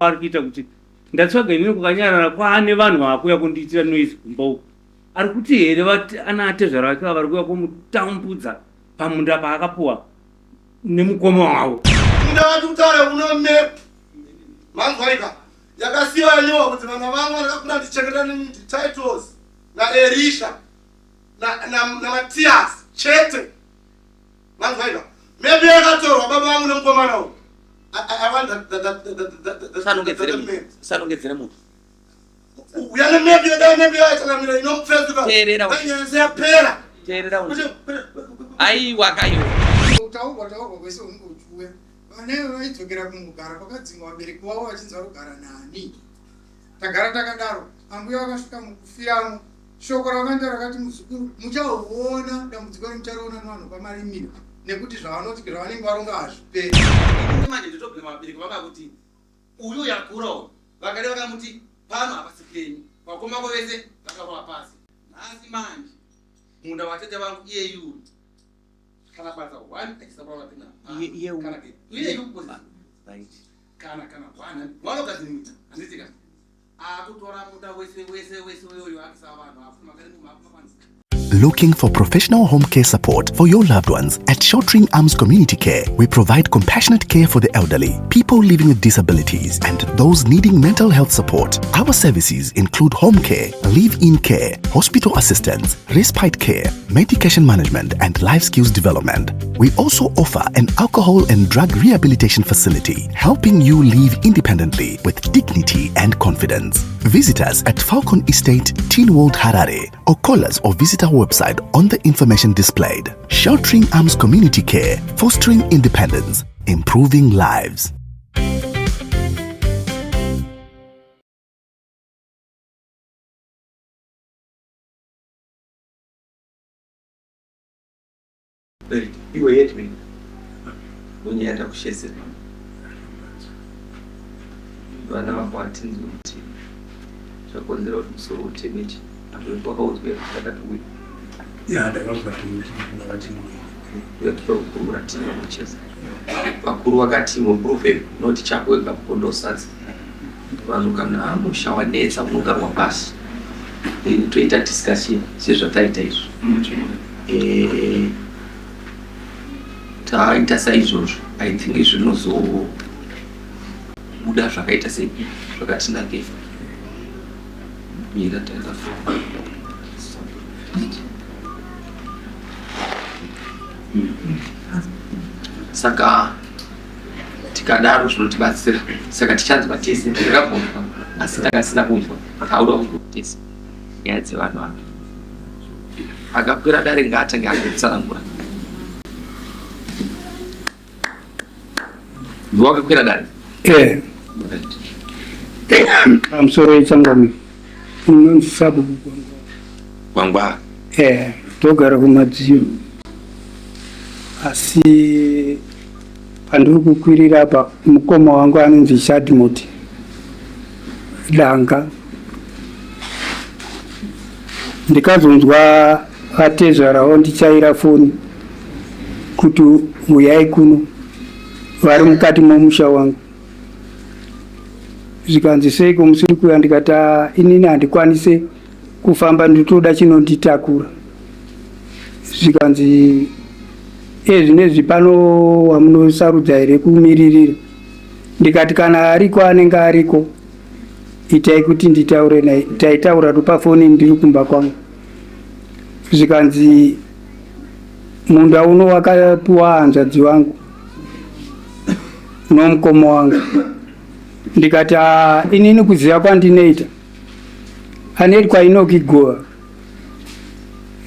Ari kuita kuti ndatsvaga inini kukanyarara kwaane vanhu vakuya kundiitira noise kumba uku. Ari kuti here ana atezvara vake vari kuya kumutambudza pamunda paakapuwa nemukoma wavo. Munda wati kutaura uno map manzwaika yakasiwa yanyorwa kuti vana vangu vandakakura ndichengeta ndititles naerisha namatiyas chete Manzwaika. Maybe yakatorwa baba vangu nemukomana uyu. I want that map. Usanongedzere munhu. Uya nemap yodai map yachakamira inomupfezuka. Teerera. Nyaya yapera. Teerera. Aiwa kaiwa. Kutaurwa taurwa kwese unenge uchiuya. Vana vaidzokera kungogara kwakadzingwa vabereki vavo vachinzi vari kugara nani. Tagara takadaro, ambuya vakasvika mukufiramo. Shoko ravakaita rakati muzukuru muchahuona dambudziko iri muchariona nevanhu kwamarimira nekuti zvavanoti zvavanenge varonga hazviperi. Ini manje ndotobvuma vabereki vanga kuti uyu yakura uyu vakade vakamuti pano hapasi penyu vakoma vako vese vakarova pasi nhasi manje munda watete vangu iyeyu kana badza one achisabura vapinda kana iyeyu kana kana one vanogadzirisa handiti ka akutora munda wese wese wese uyoyo akisa vanhu afuma kari mumakwanisa Looking for professional home care support for your loved ones? At Sheltering Arms Community Care, we provide compassionate care for the elderly, people living with disabilities, and those needing mental health support. Our services include home care, live in care, hospital assistance, respite care, medication management, and life skills development. We also offer an alcohol and drug rehabilitation facility, helping you live independently with dignity and confidence. Visit us at Falcon Estate, Teen World Harare, or call us or visit our website on the information displayed. Sheltering Arms Community Care, fostering independence, improving lives. Iwe headman unyaya ndakushedzera vana vako hatinzwi kuti zvakonzera kuti musoro uteme chi wakaudzwa here kuti ndakati uyu ya ndakaudzwa kuti uyatipa kukurura tine vakucheza vakuru vakati muproverb unoti chako wega mukondo sadza Vanhu kana musha wanetsa unogarwa pasi then toita discussion sezvataita izvo eh, taita saizvozvo i think zvinozobuda zvakaita sei zvakatinakei mira taita saka tikadaro zvinotibatsira saka tichanzwa tese takabvunzwa asi takasina kunzwa tauda kunzwa tese nyaya dzevanhu ava akakwira dare ngaatange akutsanangura ndiwe wakakwira dare eh. pamusoro yechangami unonzi sabhuku gwangwa eh togara kumadziyo asi pandiri kukwirira apa mukoma wangu anonzi Shadmot Danga ndikazonzwa vatezvara vondichaira foni kuti huyai kuno vari mukati momusha wangu zvikanzi seiko musiri kuuya ndikati ah, inini handikwanise kufamba nditoda chinonditakura zvikanzi ezvinezvi pano wamunosarudza here kumiririra ndikati kana ariko anenge ariko itai kuti nditaure naye taitaura topafoni ndiri kumba kwangu zvikanzi munda uno wakapiwa hanzvadzi wangu nomukoma wangu ndikati ah, inini kuziva kwandinoita anoitwa Inoki Goa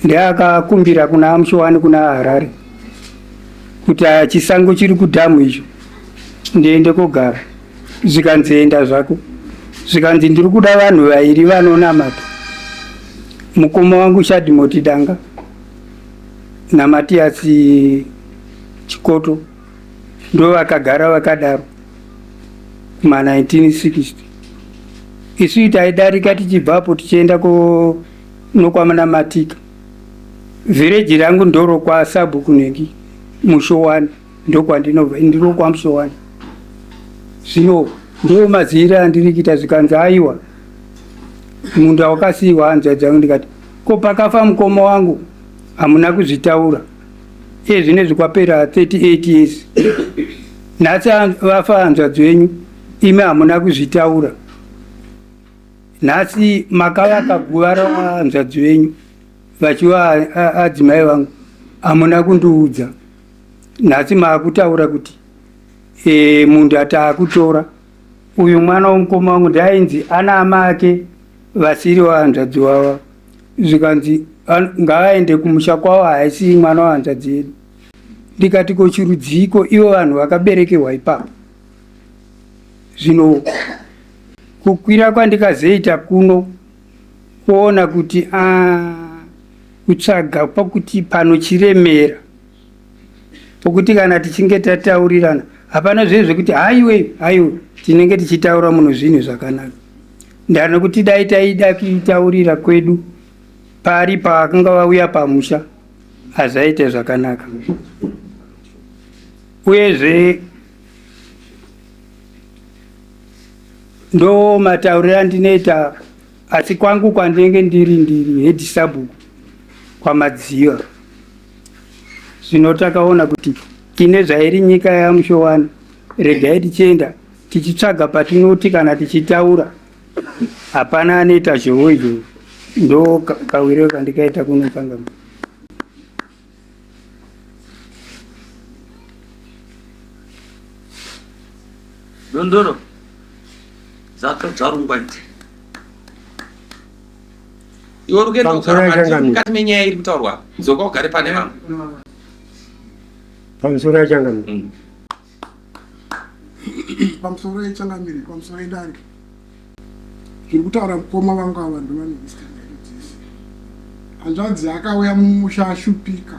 ndeakakumbira kuna Amushowani kuna Harare kuti chisango chiri kudhamu icho ndiende kogara zvikanzi enda zvako zvikanzi ndiri kuda vanhu vairi vanonamata mukoma wangu Shadimoti Danga naMatiasi Chikoto ndo vakagara vakadaro kuma 1960 isu taidarika tichibvapo tichienda kunokwamanamatika vhireji rangu ndorokwa sabhuku nengi mushowani ndokwandinobva ndirokwamushowani zvino Ndiwo mazivire andiri kuita. Zvikanzi aiwa, munda wakasiyiwa hanzvadzi yangu. Ndikati ko pakafa mukoma wangu hamuna kuzvitaura, iye zvinezvi kwapera 38 years, nhasi vafa hanzvadzi venyu, imi hamuna kuzvitaura. Nhasi makavaka guva rahanzvadzi venyu vachiva adzimai vangu, hamuna kundiudza. Nhasi maakutaura kuti munda taakutora. Uyu mwana womukoma wangu ndainzi ana ama ake vasiri wahanzvadzi wava, zvikanzi ngavaende kumusha kwavo, haisi mwana wahanzvadzi yedu. Ndikati ko chirudziiko ivo vanhu vakaberekerwa ipapo? Zvino kukwira kwandikazoita kuno kuona kuti kutsvaga pakuti pano chiremera pokuti kana tichinge tataurirana hapana zvinhu zvekuti haiwe haiwe, tinenge tichitaura muno zvinhu zvakanaka. Ndanokuti dai taida kuitaurira kwedu pari paakanga vauya pamusha hazvaita zvakanaka. Uyezve ndo matauriro andinoita, asi kwangu kwandinenge ndiri head sabhuku kwaMadziva. Zvino takaona kuti tine zvairi nyika yaMushowani, regai tichienda tichitsvaga patinoti kana tichitaura hapana anoita zhowo izvo. Ndo kawiro kandikaita kunotanga. Dondoro dzarungwa idzi. Iwe uri kuenda Pamusoro kugara yachangamire. mukati menyaya iri kutaurwa apa. Dzoka ugare pane vamwe. Pamusoro yachangamire. Pamusoro yechangamire, pamusoro yedare, zviri kutaura mukoma vangu ava ndovane history yacho dzese. Hanzvadzi akauya mumusha ashupika,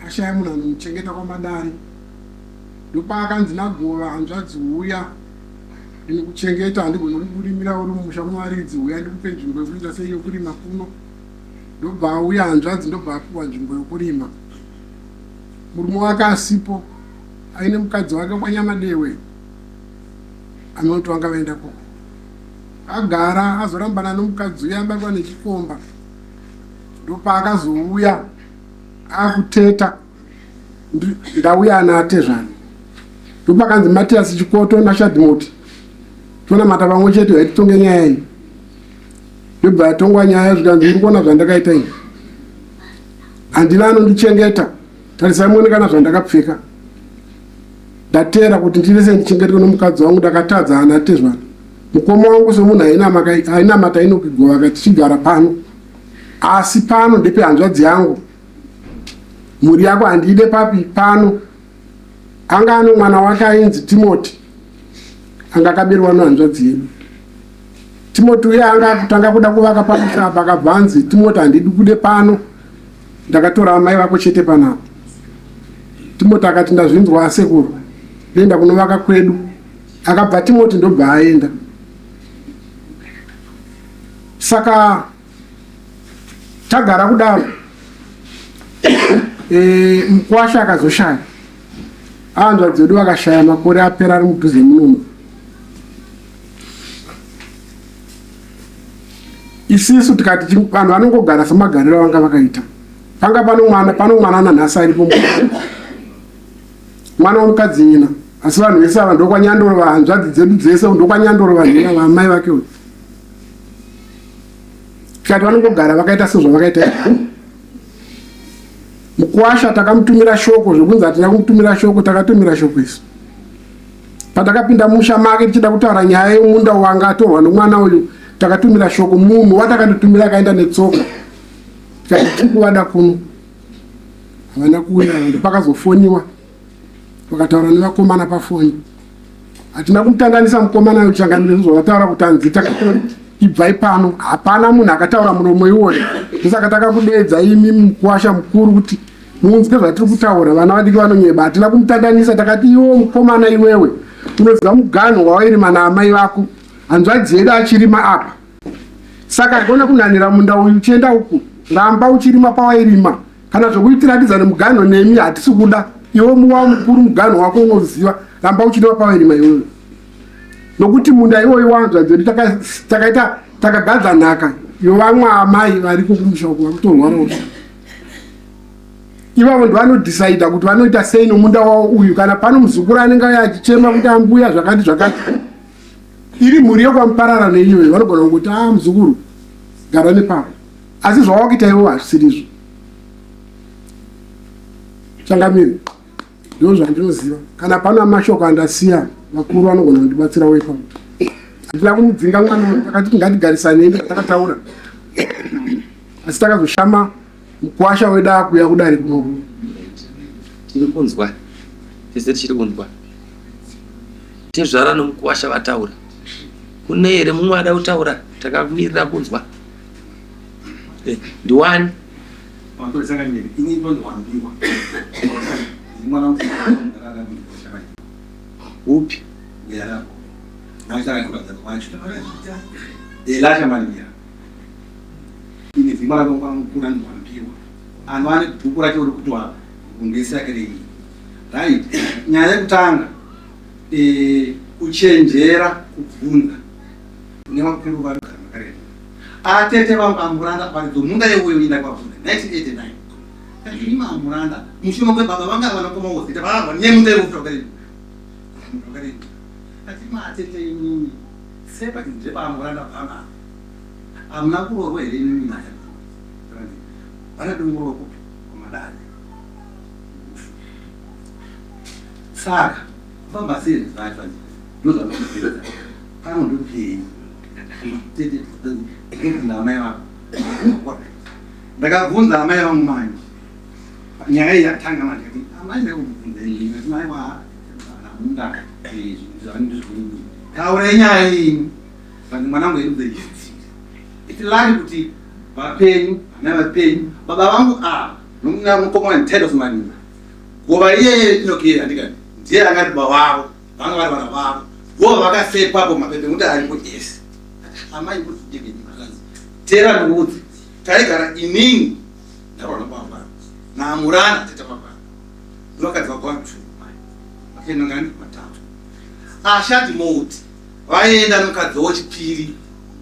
ashaya munhu anomuchengeta kwaMadare. Ndopaakanzi naGova, hanzvadzi huya ndinokuchengeta, handigoni kukurimira uri mumusha muvaridzi, huya ndikupe nzvimbo yekuita sei yokurima kuno. Ndobva auya hanzvadzi, ndobva apiwa nzvimbo yokurima. Murume wake asipo, aine mukadzi wake kwaNyamadewe, anoti vanga vaenda koko. Agara azorambana nomukadzi uya, abatwa nechikomba. Ndopaakazouya akuteta, ndauya ana atezvana. Ndopakanzi Matias Chikoto naShadimoti tonamata pamwe chete, vaititonge nyaya iyi. Ndobva yatongwa nyaya, zvikanzi uri kuona zvandakaita ini, handina anondichengeta, tarisai muone kana zvandakapfeka, ndatera kuti ndirese ndichengetwe nomukadzi wangu, ndakatadza ana tezvana. Mukoma wangu somunhu ainamata inokigova akati chigara pano, asi pano ndepehanzvadzi yangu, mhuri yako handiide papi pano. Anga ano mwana wake ainzi Timoti, anga akaberwa nohanzvadzi yedu. Timoti uye anga akutanga kuda kuvaka pamusha apa, akabva anzi Timoti handidi kude pano, ndakatora amai vako chete panapa. Timoti akati ndazvinzwa asekuru, ndoenda kunovaka kwedu. Akabva Timoti ndobva aenda. Saka tagara kudaro, mukwasha akazoshaya, hanzvadzi dzedu vakashaya makore apera ari mudhuze munomu. Isisu tikati vanhu vanongogara semagariro avanga vakaita. Panga pano mwana, pano mwana nanhasi aripo, mwana womukadzi nyina, asi vanhu vese ava ndokwanyandoro, vahanzvadzi dzedu dzese ndokwanyandoro, vanhina vaamai vake uyu. Tikati vanongogara vakaita sezvavakaita. Mukwasha takamutumira shoko, zvekunzi hatina kumutumira shoko, takatumira shoko isu. Patakapinda musha make tichida kutaura nyaya yemunda wanga atorwa nomwana uyu, takatumira shoko, munhu watakatotumira akaenda netsoka. Tikati tiri kuvada kuno, havana kuuya. Ndopakazofoniwa, vakataura nevakomana pafoni. Hatina kumutandanisa mukomana uyu changamire, zvavataura kuti anzi ibvai pano, hapana munhu akataura muromo iwoyo. Ndosaka takakudeedza imi mukwasha mukuru kuti munzwe zvatiri kutaura. Vana vadiki vanonyeba. Hatina kumutandanisa, takati iwo mukomana iwewe unoziva muganho wawairima naamai vako, hanzvadzi yedu achirima apa, saka haikona kunhanira munda uyu uchienda uku, ramba uchirima pawairima. Kana zvekuitiratidza nemuganho nemi hatisi kuda, iwe muwa mukuru muganho wako unoziva, ramba uchirima pawairima iwewe. Nokuti munda iwoyu wanzva dzedu takaita takagadza nhaka yovamwe amai variko kumusha uko vakutorwarawo. Ivavo ndovanodhisaidha kuti vanoita sei nomunda wavo uyu. Kana pano muzukuru anenge auya achichema kuti ambuya zvakati zvakati, iri mhuri yekwamuparara neiyoyo vanogona kungoti a ah, muzukuru gara nepapo, asi zvawakuita ivo hazvisirizvo. Changamire, ndo zvandinoziva. Kana pana mashoko andasiya, vakuru vanogona kundibatsirawo ipapo. Hatina kumudzinga mwana, takati ngatigarisanei, takataura, asi takazoshama mukwasha wedu akuya kudare kunoku. Tiri kunzwa tese, tichiri kunzwa tezvara nomukwasha vataura. Kune here mumwe ada kutaura? Takamirira kunzwa. Eh, ndiwani? Upi? Elasha Manira. Ini zimba rako kwamukura ndwambiwa. Ano ane bhuku racho uri kuti wagungesi yake rei. Right. Nyaya yekutanga eh kuchenjera kubvunza. Kune vakuru vari kugara makarema. Atete vangu amuranda varidzi munda yeuyo inda kwabvunza 1989. Kati imi amuranda mushure mekwe baba vanga vana koma wozita varwa nemunda yeuyo kwakarema. Kwakarema. Kati matete imimi sepa ndepamuranda vanga Hamuna kuroorwa here imimi maya? Zvakanzi vana dongoro kupi kumadare. Saka kufamba sei zvacho ndozvandokupedza pano ndokupei tete ndokubvunza amai vako. Ndakabvunza amai vangu manje nyaya iyi yatanga manje kuti amai ndakubvunza ini mai wa munda izvi taurai nyaya iyi But mwanangu hedu the youth. It's lucky kuti vapenyu, amai vapenyu, baba vangu ava nomuna mukoma Tedos Manina. Gova iyeye inokiye andika ndiye anga ari baba vavo, vanga vari vana vavo. Gova vakasepapo mapepe kuti aripo ese. Amai kuti David Makanzi. Tera ndikuudze. Taigara inini ndarwana baba. Naamurana tete baba. Ndovakadzi vagova tu. Vakaenda ngani matatu. Ashati moti. Vaienda nemukadzi wechipiri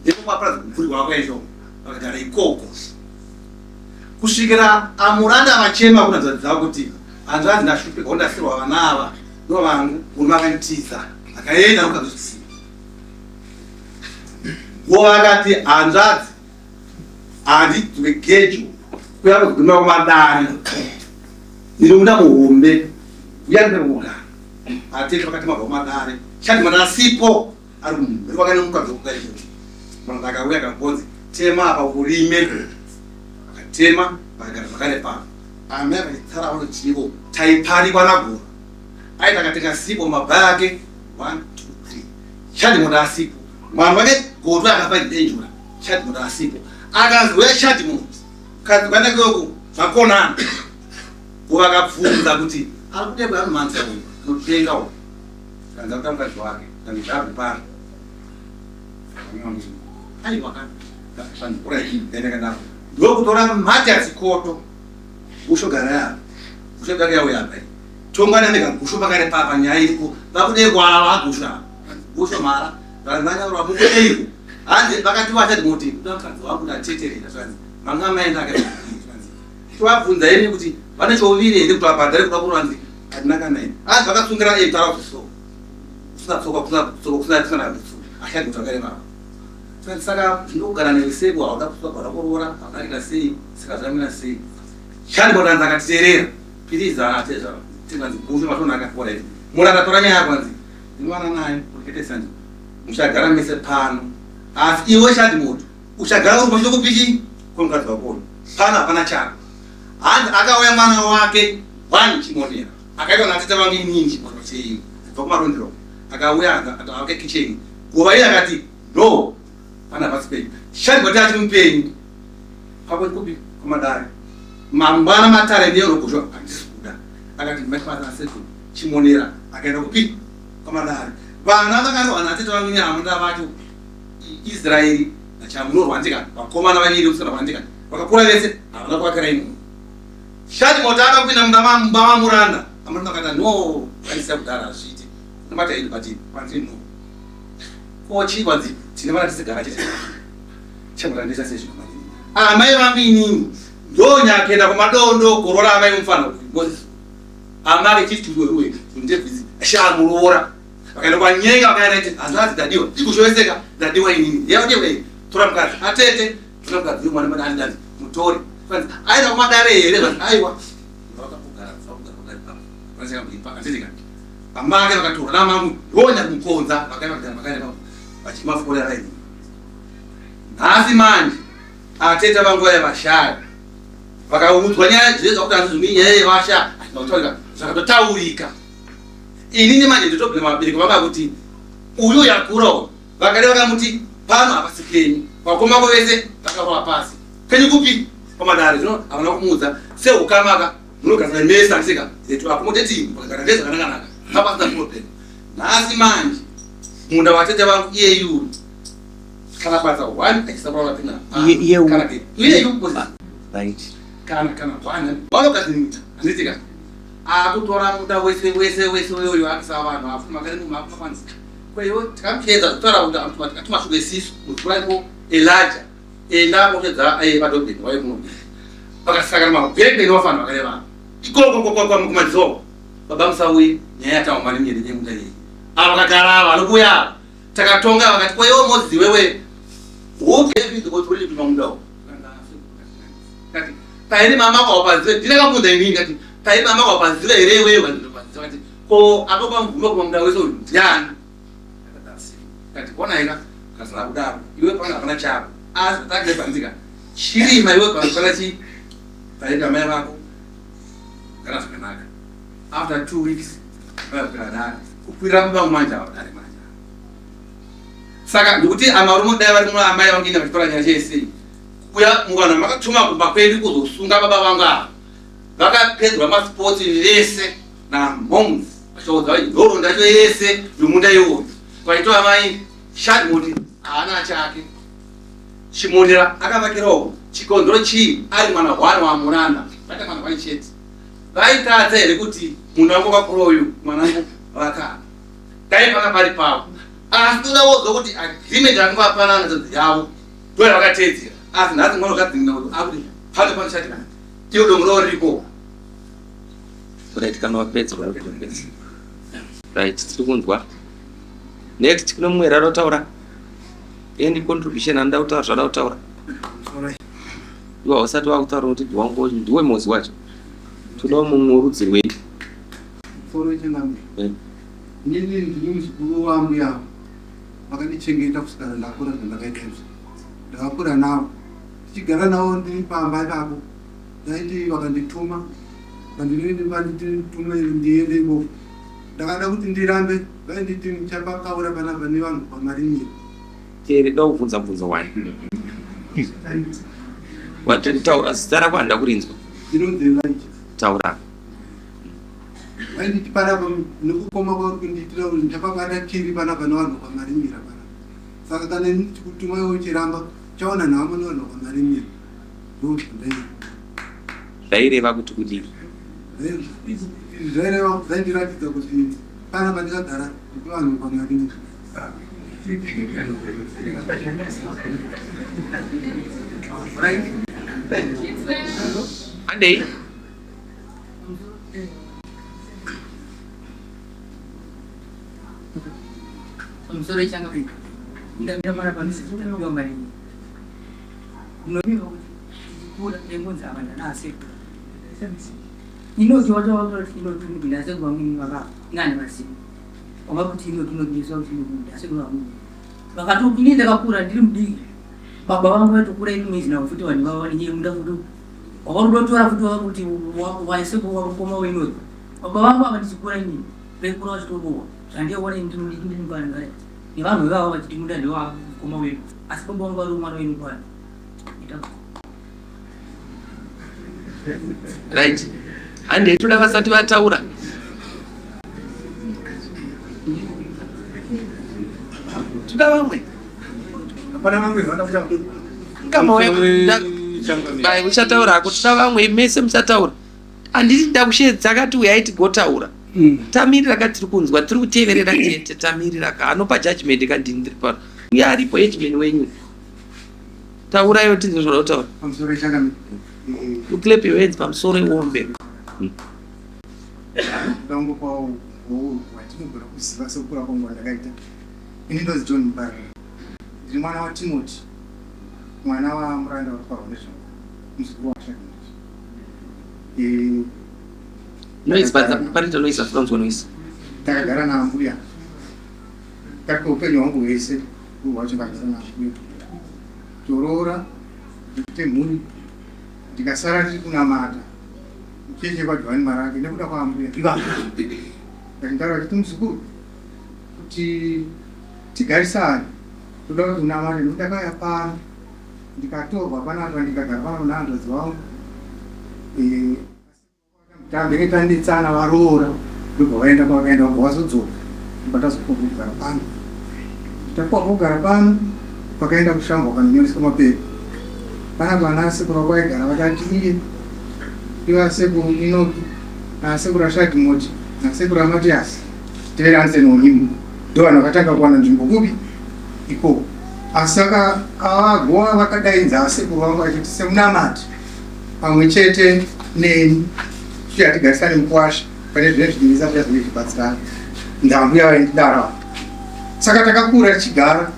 ndekwaparadza kumvuri wako izvo vakagara ikoko kusvikira amuranda vachema kuna hanzvadzi dzavo kuti hanzvadzi ndashupika ndasirwa vana ava ndo vangu murume akanditiza akaenda nemukadzi wechipiri wo vakati hanzvadzi handidzoke gejo kuya kuzoguma kumadare ndinomuda muhombe uya ndinomuda Atete vakati mabva kumadare shati mwana asipo ari kumhuri kwakane mukadzi wekukaiko mwana akauya akambonzi tema apa urime akatema vakagara zvakare pano amai vakachitsara vanochivo taiparikwa nagora aiti akatenga sipo mabhaya ake 1 2 3 shati mwana asipo mwana wake goto akafa denjura shati mwana asipo akanzi uya shati munhu kadzi kwandakeoku zvakonana Ko vakabvunza kuti ari kudebwa anomhanza uyu anotenga uyu kanza kuta mukadzi wake kanzi zvabve pano aiwa ka ndokutora matias koto gusho gara yapa gusho gara yauya apa tongana nega gusho pakare papa nyaya iriko vakudekwa ava gusho ava gusho mara vanhu vanyaurwa mukudeiko hanzi vakati vachati moti kuda mukadzi wangu ndateterera zvanzi manga maenda akati Tovabvunza imi kuti vane chouviri here kuti vabhadhare kuda kuranzi hatina kana ini. Hanzi vakatsungira ei tara kuti so. Kusina tsoka kusina tsoka kusina kusina butsu. Ashandi kuti vakareva. Saka saka ndinogara newe hauda kutsvaga kuroora hauda kuita sei saka zvamira sei. Shandi bodanza akatiterera. Piriza atezva. Tinganzi gushu matona akafora iri. Muranda tora nyaya kwanzi. Ndinowana naye kurikete sandi. Muchagara mese pano. Asi iwe shandi moto. Uchagara uri pamusoro kupiki kwemukadzi wako uyu. Pano hapana chako. Hanzi akauya mwana wake one chimonera. Akaitwa natete vangu inini chimonero cheiyi. Kubva kumarondero. Akauya akavaka kitchen. Gova iye akati no. Pana hapasi penyu. Shandi kwati ati mupenyu. Pako kupi kumadare. Mangwana matare ndiye rokushwa handisi kuda. Akati mati sekuru chimonera akaenda kupi kwamadare. Vana vakarohwa natete vangu nyama ndavacho Israeri naChamunorwa ndika vakomana vaviri vekusana vandika vakakura vese havana kuvakira imomo. Shati mota akapinda munda mumba mamuranda amuranda akati no vaisiya kudhara hazviiti unobata ini but pandiri no. Ko chii kwanzi tine vana tisigara chete. Changura ndisa sezvo manje. Amai vangu inini ndonyakenda kumadondo kuroora amai mufana uyu. Moses. Amai chiti wewe ndebvizi shamuroora. Vakaenda kwanyenga vakaenda iti hanzvadzi ndadiwa. Ikushoeseka ndadiwa inini. Yaudiwa iyi. Tora mukadzi. Atete tora mukadzi mwana mwana andanzi mutore. Kwanzi aenda kumadare here vanzi aiwa. Vakakugara vakugara vakagara ipapo. Vanzi Amake vakatora namangu ndonya kumukonza vakaenda vakaenda vakaenda vachimaforera ini. Nhasi manje ateta vangu vaya vashaya vakaudzwa nyaya dzese zvakuti hanzi zvimwe nyaya yevasha hazvina zvakatotaurika. Inini manje ndotobvira vabereki vanga kuti uyu yakura uyu vakade vakamuti pano hapasi penyu vakoma vako vese vakarova pasi penyu kupi pamadare zvino havana kumuudza seukamaka munogadzira mese andisika to accommodate him vakagara vese zvakanaka-naka hapasina problem nhasi manje munda watete vangu iyeyu kana basa one achisapura vapina kana iyeyu right kana kana one vanogadzirita handitika akutora munda wese wese wese uyoyo akisa vanhu afuma kari mumakwanzi kweyo tikamuchiedza kutaura kuti atumashoko esisu muzukuru Elijah enda woshedza eh, vadhobheni wauye kuno vakasangana mabhebheni vafana vakareva ikoko kumadziso baba musauye nyaya yataoma nenyere nyemunda iyi ava vakagara ava vanokuya ava takatonga vakati kwaiwe mozi iwewe who gave you the authority to munda uyu kati paine mama kwawapazive ndinakabvunza inini ndati paine mama kwawapazive here iwewe vandinopaziva ko akakupa mvumo kumamunda wese uyu ndiani Kati kona ika kazara kudaro iwe pano hapana chako asi take panzika chirima iwe pano pana chi paenda mai vako gara zvakanaka after 2 weeks vaya dare kukwira baba manje ava dare manje saka ndikuti amarume dai vari muno amai vangu ina vachitora nyaya chese kuya muvanhu makatuma kumba kwedu kuzosunga baba vangu ava vakapedzwa masports vese namoms vachiudza vaiti nhoroondo yacho yese yomunda iwoyo vaitova mai shadmoti haana chake chimonera akavakirawo chikonzero chii ari mwana hwani wamuranda vaita mwana hwani chete vaitadza here kuti munhu wangu vakura uyu mwanangu vakana dai panga pari pavo asi toda wozwa kuti agreement yakanga vapanana zanzi yavo ndoyavakateedzera asi nhasi mwana wakadzingira kuti akuti pano pano chati iyo dongo ravo ririko Right, kana wapedza wapedza. Right, tiri kunzwa. Next kune mumwe here anotaura? Any contribution anoda kutaura zvada kutaura? Iwe hausati wakutaura kuti wangu ndiwe mozi wacho. Todawo mumwe worudzi rwenyu. Musoro wechangamire. Eh. Inini ndini muzukuru waambuya vakandichengeta kusvikana ndakura zvandakaita izvi. Ndakakura navo. Tichigara navo ndiri pamba ipapo. Ndaiti vakandituma vandinoende vanditume ndiende ikoko ndakada kuti ndirambe vainditi muchapakaura panapa nevanhu pamarimiro. Tere da kubvunza mubvunzo wani. Taura zita rako handida kurinzwa. Ndinonzi Elijah. Taura. Vainditi panapa nekukoma kwauri kundiitira kuti ndichapabata tiri panapa nevanhu pamarimira panapa. Saka kana ini ndichikutuma iwe uchiramba uchaona nhamo nevanhu pamarimira. Zvaireva kuti kudii? Zvaireva zvaindiratidza kuti pana pandakagara vanhu pamaringi. Handei. Pamusoro ichanga ndamira mara panosikupiwa maringi. Inoti vakatopini ndakakura ndiri mudiki baba vangu vaitokura ini mwedzi navo futi vanhu vava vanenge munda futi wavakutotora futi vakuti waise wakukoma wainoti baba vangu ava ndichikura ini vaikura vachitorohwa zvandiona ini ndiri mukana nevanhu ivava vachiti munda ndewakukoma wedu asi baba vangu vari mwana wenyu kwani right handei toda vasati vataura toda vamwe uchataura hako toda vamwe mese muchataura handiti ndakushedza kati uyai tigotaura. Tamirira ka tiri kunzwa tiri kuteverera chete tamirira ka anopa judgment ka ndini ndiri pano. Uye aripo headman wenyu. Tauraiwo tinzwe zvauda kutaura. Pamusoro changamire. You clap your hands pamusoro iwombe. Ndangopawo hwatinogona kuziva sekukura kwangu kwandakaita. Ini ndonzi John Mubarira. Ndiri mwana waTimoti, mwana waMuranda wekwarwa nezvangu, muzukuru waShadmoti. Eh, Noise but parita noise afunzwa noise. Takagara naambuya kati upenyu hwangu hwese hwacho ndakagara naambuya toroora ndikuite mhuri ndikasara ndiri kunamata mucheche kwaJohani Marake nekuda kwaambuya ivavo ndakindara vachiti muzukuru kuti tigarisane toda kuti unamate nekuti ndakauya pano ndikatorwa panapa ndikagara pano nahanzvadzi vangu eh, Tambenge tanetsana varoora ndobva vaenda kwavakaenda vabva vazodzoka ndobva tazopiwa pekugara pano. Tapiwa pekugara pano vakaenda kushamva vakanonyoreswa mapepa. Panapa ana sekuru vako vaigara vakati iye iva sekuru Inoki nasekuru Ashadimoti nasekuru Amatiasi tevere Ansen Onyimu ndovanhu vakatanga kuwana nzvimbo kupi ikoko. Asi avagoa vakadainza asekuru vangu vachiti semunamati pamwe chete neni kuti hatigarisane mukwasha pane zvine zvinetsa zvichazonge zvichibatsirana ndambuya vaindidaro ava saka takakura tichigara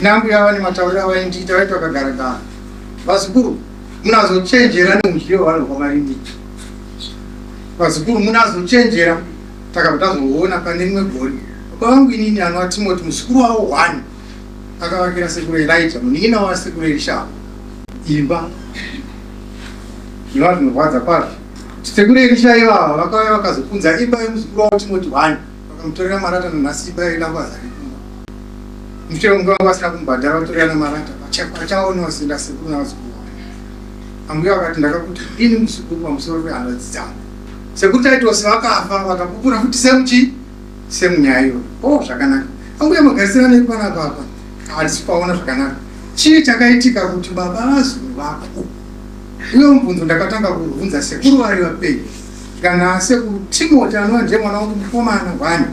nambuya vane matauriro avaindiita vaiti vakagara gara vazukuru munazochenjera neundyire hwavanhu kwamarindiki vazukuru munazochenjera takabva tazoona pane rimwe gore baba vangu inini anova timoti muzukuru wavo one akavakira sekuru elija munin'ina wasekuru elisha imba zvinova zvinorwadza kwazvo kuti sekuru Erisha ivava vakauya vakazopunza imba yemuzukuru wavo Timoti one vakamutorera marata nanhasi imba yaida azare kumba mushure mekunge vanga vasina kumubhadhara vatorerana marata vachaona vasinda sekuru navazukuru vavo ambuya vakati ndakakuti ini muzukuru pamusoro pehanzvadzi dzangu sekuru taitosi vakafa vakapupura futi semuchi semunyaya iyoyo o oh, zvakanaka ambuya magarisira nei panapa apa handisi kupaona zvakanaka Chii chakaitika kuti baba vazovako? Uyo mubvunzo ndakatanga kubvunza sekuru vari vapenyu. Kana sekuru Timoti anova ndiye mwana wangu mukomana one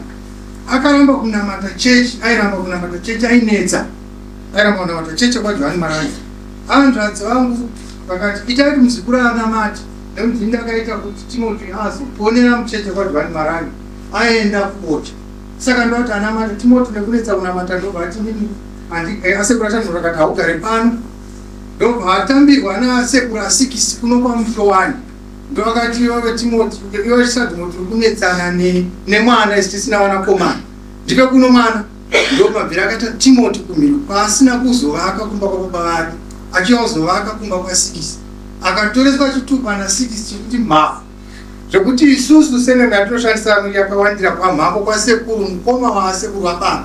akaramba kunamata chechi, airamba kunamata chechi ainetsa. Airamba kunamata chechi kwaJohani Marange. Hanzvadzi vangu vakati itai kuti muzukuru anamate nekuti ndini ndakaita kuti Timoti azoponera mucheche kwaJohani Marange aenda kubocha. Saka ndoti anamate Timoti nekunetsa kunamata ndobva ati nini Eh, asekuru achanzwa akati haugare pano ndobva atambirwa naasekuru asikisi kuno kwamuhlowani ndovakati iwewe timoti iwe chisadhimoti uri kunetsana nemwana isi tisina vanakomana ndipe kuno mwana ndomabvira akaita timoti kumhiri kwaasina kuzovaka kumba kwababa vake achiya kuzovaka kumba kwasikisi akatoreswa chitupa nasikisi chekuti mhafu zvekuti isusu seneme yatinoshandisa yakawandira kwamhambo kwasekuru mukoma waasekuru vababa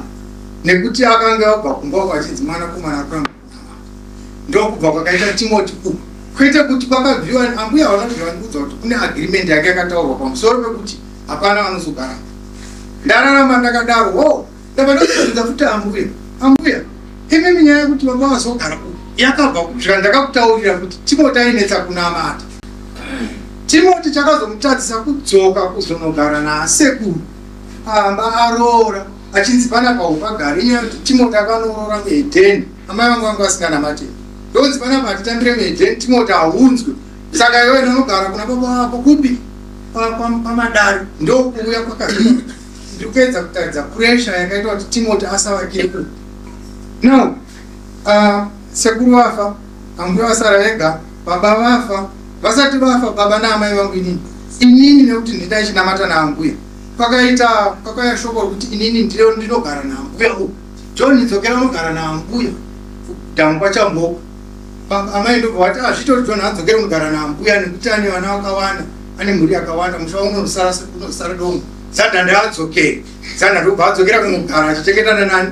nekuti akanga abva kumba uko achinzi mwanakomana akuramba ndokubva kwakaita timoti uku kwete kuti kwakabviwa ambuya havana kubvira vandiudza kuti kune agreement yake yakataurwa pamusoro pekuti hapana vanozogara ndararama ndakadaro wo ndabva ndozobvunza futi ambuya ambuya imimi nyaya yekuti baba vazogara uku yakabva kusvika ndakakutaurira kuti timoti ainetsa kunamata timoti chakazomutadzisa kudzoka kuzonogara naasekuru amba aroora achinzi panapa upagari inyaya yekuti timoti akanoroora muedheni amai vangu vanga vasinganamate ndonzi panapa hatitambire muedheni timoti haunzwe saka iwe unogara kuna baba vako kupi pamadari ndokuuya kwakazii ndiri kuedza kutaridza pressure yakaita kuti timoti asavakire ku now sekuru vafa ambuya vasara vega baba vafa vasati vafa baba naamai vangu inini inini nekuti ndida chinamata naambuya pakaita pakauya shoko rekuti inini ndiro ndinogara naambuya uku john dzokera unogara naambuya dhamu kwachamboko amai ndobva vati azvitori ah, john adzokere unogara naambuya nekuti ane vana vakawanda ane mhuri yakawanda musha unosara unosara dongo Zanda ndaadzokere. Zanda ndobva adzokera kunogara achichengetana nani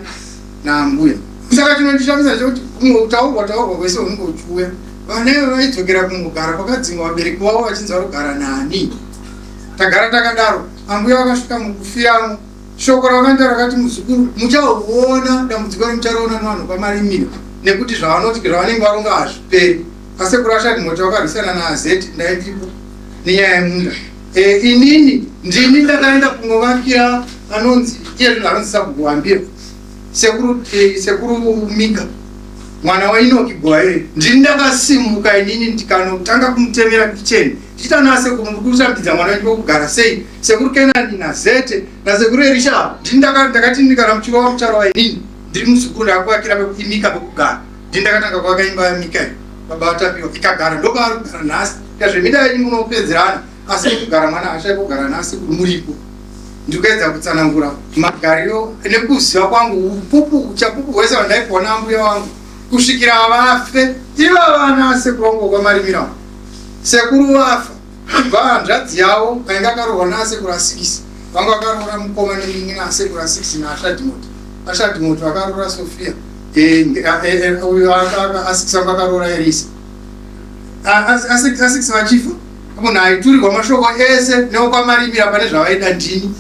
naambuya. Saka chinondishamisa chekuti kutaurwa taurwa kwese unenge uchiuya. Vana ivo vaidzokera kunogara kwakadzingwa vabereki vavo vachinzi varikugara nani. Tagara takadaro. Ambuya vakasvika mukufiramo. Shoko ravakaita rakati muzukuru muchahuona dambudziko rimuchariona nevanhu kwamarimira nekuti zvavanoti zvavanenge varonga hazviperi. Asekuru ashati moti vakarwisana naazeti ndaitipo nenyaya yemunda. E, inini ndini ndakaenda kunovakira anonzi iye zvino anonzi Sabhuku sekuru, e, sekuru Mika mwana waInoki Gwaire. Ndini ndakasimuka inini ndikanotanga kumutemera kicheni ndichiti ana sekuru muri kutambidza mwana wenyu wekugara sei sekuru Kenani naZete nasekuru Erisha. Ndini ndakati kana muchirova mucharova inini ndiri muzukuru ndakakuvakira imika pekugara. Ndini ndakatanga kuvaka imba yaMika iyi baba vaTapiwa ikagara ndopaari kugara nhasi. Zvemida yenyu munopedzerana asi pekugara mwana haashai kugara nhasi kuri muripo. Ndikuedza kutsanangura magariro nekuziva kwangu upupu uchapupu hwese hwandaipiwa naambuya vangu kusvikira vafe. Iva vana sekuru vangu vokwaMarimira sekuru vafa kubva hanzvadzi yavo ainge akaroorwa naasekuru asikisi vanga vakaroora mukoma nemunin'ina asekuru asikisi naashadhimoti ashadhimoti vakaroora Sofia uyo asikisi vangu akaroora Erisa asikisi vachifa munhu aiturirwa mashoko ese neokwamarimira pane zvavaida ndini.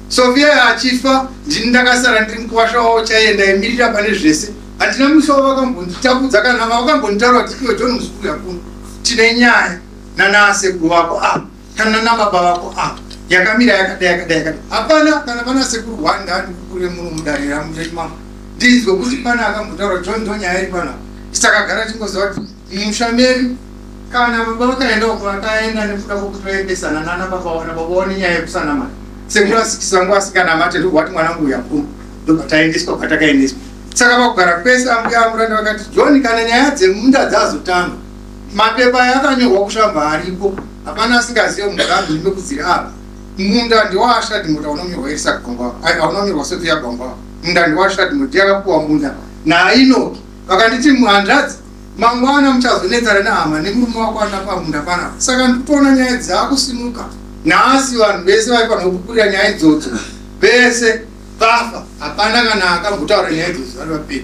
Sofia achifa ndini ndakasara ndiri mukuwasha wavo chaiye ndaimirira pane zvese. Handina musi wavakambonditapudza kana vakambonditaura kuti iwe John muzukuru yakuno tine nyaya nana sekuru vako apa kana nana baba vako apa yakamira yakadai yakadai yakadai. Hapana kana pana sekuru one ndaandikukure muno mudare ramama ndinzwe kuti pana akambotaura John ndo nyaya iri panapa. Isakagara tingoziva kuti mumusha medu kana baba vakaenda uko vakaenda nekuda kwokutoendesana nana baba vana baba vane nyaya yekusanamata. Sekuru asikisa vangu asikanamate ndobva vati mwanangu uya kuno ndobva taendeswa kwatakaendeswa. Saka pakugara kwese ambuya amuranda vakati John kana nyaya dzemunda dzazotanga mapepa aya akanyorwa kushamba aripo hapana asingazive mugambi mekudziri apa munda ndiwaashadi mota unonyorwa Isaac Gwangwa aunonyorwa Sofia Gwangwa munda ndiwaashadi mota yakapuwa munda naInoki vakanditi hanzvadzi mangwana muchazonetsana nehama nemurume wako ana pamunda panapa. Saka ndikutoona nyaya dzakusimuka nhasi vanhu vese vaifanira kukurira nyaya idzodzo vese vafa hapana kana akambotaura nyaya idzodzo vari vapenyu.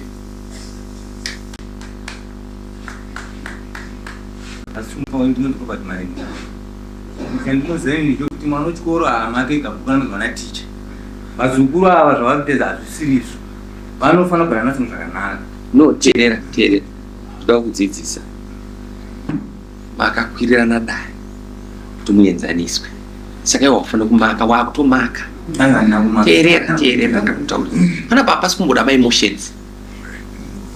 Asi ndinoti Robert Marinda chandinoziva ini ndechekuti mwana wechikoro haamake kabhuku anonzi vana ticha vazukuru ava zvavari kuteedza hazvisirizvo vanofanira kugara naso zvakanaka. No teerera teerera ndoda kukudzidzisa makakwirirana dare kuti muenzaniswe saka iwe wakufanira kumaka wakutomaka teerera teerera ndakutaurira panapa hapasi kumboda maemotions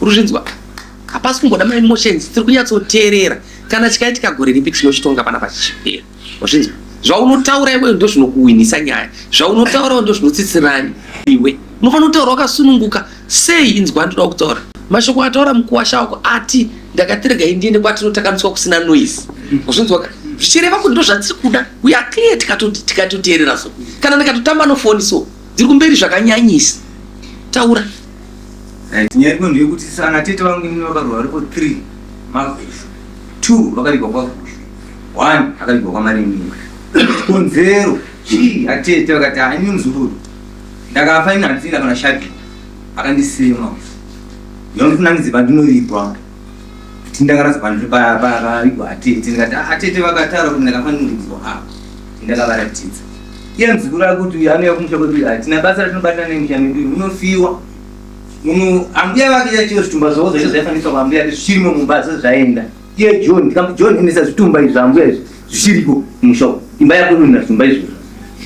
uri kuzvinzwa hapasi kumboda maemotions tiri kunyatsoteerera kana chikaitika gore ripi tinochitonga panapa chichipera wazvinzwa zvaunotaura iwewe ndozvinokuwinisa nyaya zvaunotaura ndozvinotsitsirani iwe unofanira kutaura wakasununguka Sei inzwa ndoda kutaura mashoko ataura mukuwasha wako ati ndakati regai ndiende kwatinotakaniswa kusina noise wazvinzwa ka zvichireva kuti ndozvatiri kuda we are clear tikatoteerera so kana ndikatotamba nofoni so dziri kumberi zvakanyanyisa taura. Right, nyaya iriko ndeyekuti sana tete vangu inini vakarwa varipo 3 magushu 2 vakavigwa kwagushu 1 akavigwa kwamarimira chikonzero chii atete vakati haini muzukuru Ndakafa ini handisina kana shadi akandisema yondifunangidze pandinovigwa kuti ndakarasa pavigwa atete ndikati ah, atete vakataura kuti ndakafa ndinovidzwa apa ndakavaratidza iye muzukuru akuti uyu anouya kumusha kwedu hatina basa ratinobatana nemusha medu unofiwa munhu ambuya vake chaicho zvitumba zvavo zvacho zvaifaniswa kwaambuya zvichirimo mumba zvo zvaenda Iye John, ndikambo John endesa zvitumba izvi ambuya izvi zvichiriko musha umu. Imba yako inoenda zvitumba izvozvo.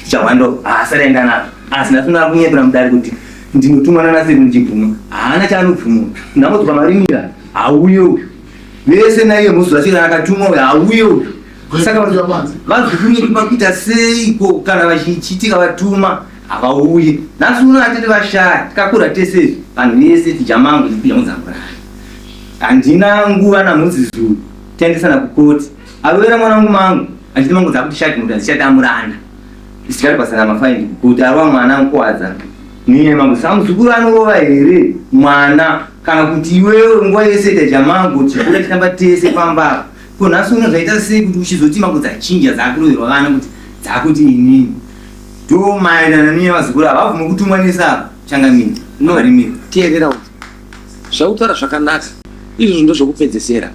Zvichawanda haasati aenda nazvo. Asi nhasi unoda kunyepera mudare kuti ndinotumwa nana sekuru ndichibvuma. Haana chaanobvuma. Ndambodzwa marimira hauye uyu. Vese naiye musi wacho akatumwa uyu hauye uyu. Saka vazukuru vedu vakuita seiko kana vachichitika vatuma havauye. Nhasi uno atete vashaya tikakura tese izvi vanhu vese tijamangu tijamudzangurana. Handina nguva naMuzizuru taendesana kukoti. Arovera mwana wangu mangu achiti mangu dzakuti shati muti handichada amuranda. Tichikari pasana mafaindi kukoti arova mwana ankuwadza. Niye mangu samuzukuru anorova here mwana kana kuti iwewe nguva yese ita jamangu chikura chitamba tese pamba apa. Ko nhasi uno zvaita sei kuti uchizoti mangu dzachinja dzakuroverwa vana kuti dzakuti inini. Ndo maererano nenyaya vazukuru ava havabvume kutumwa nesa changamire. No, teerera Zvautaura zvakanaka izvozvo ndozvokupedzesera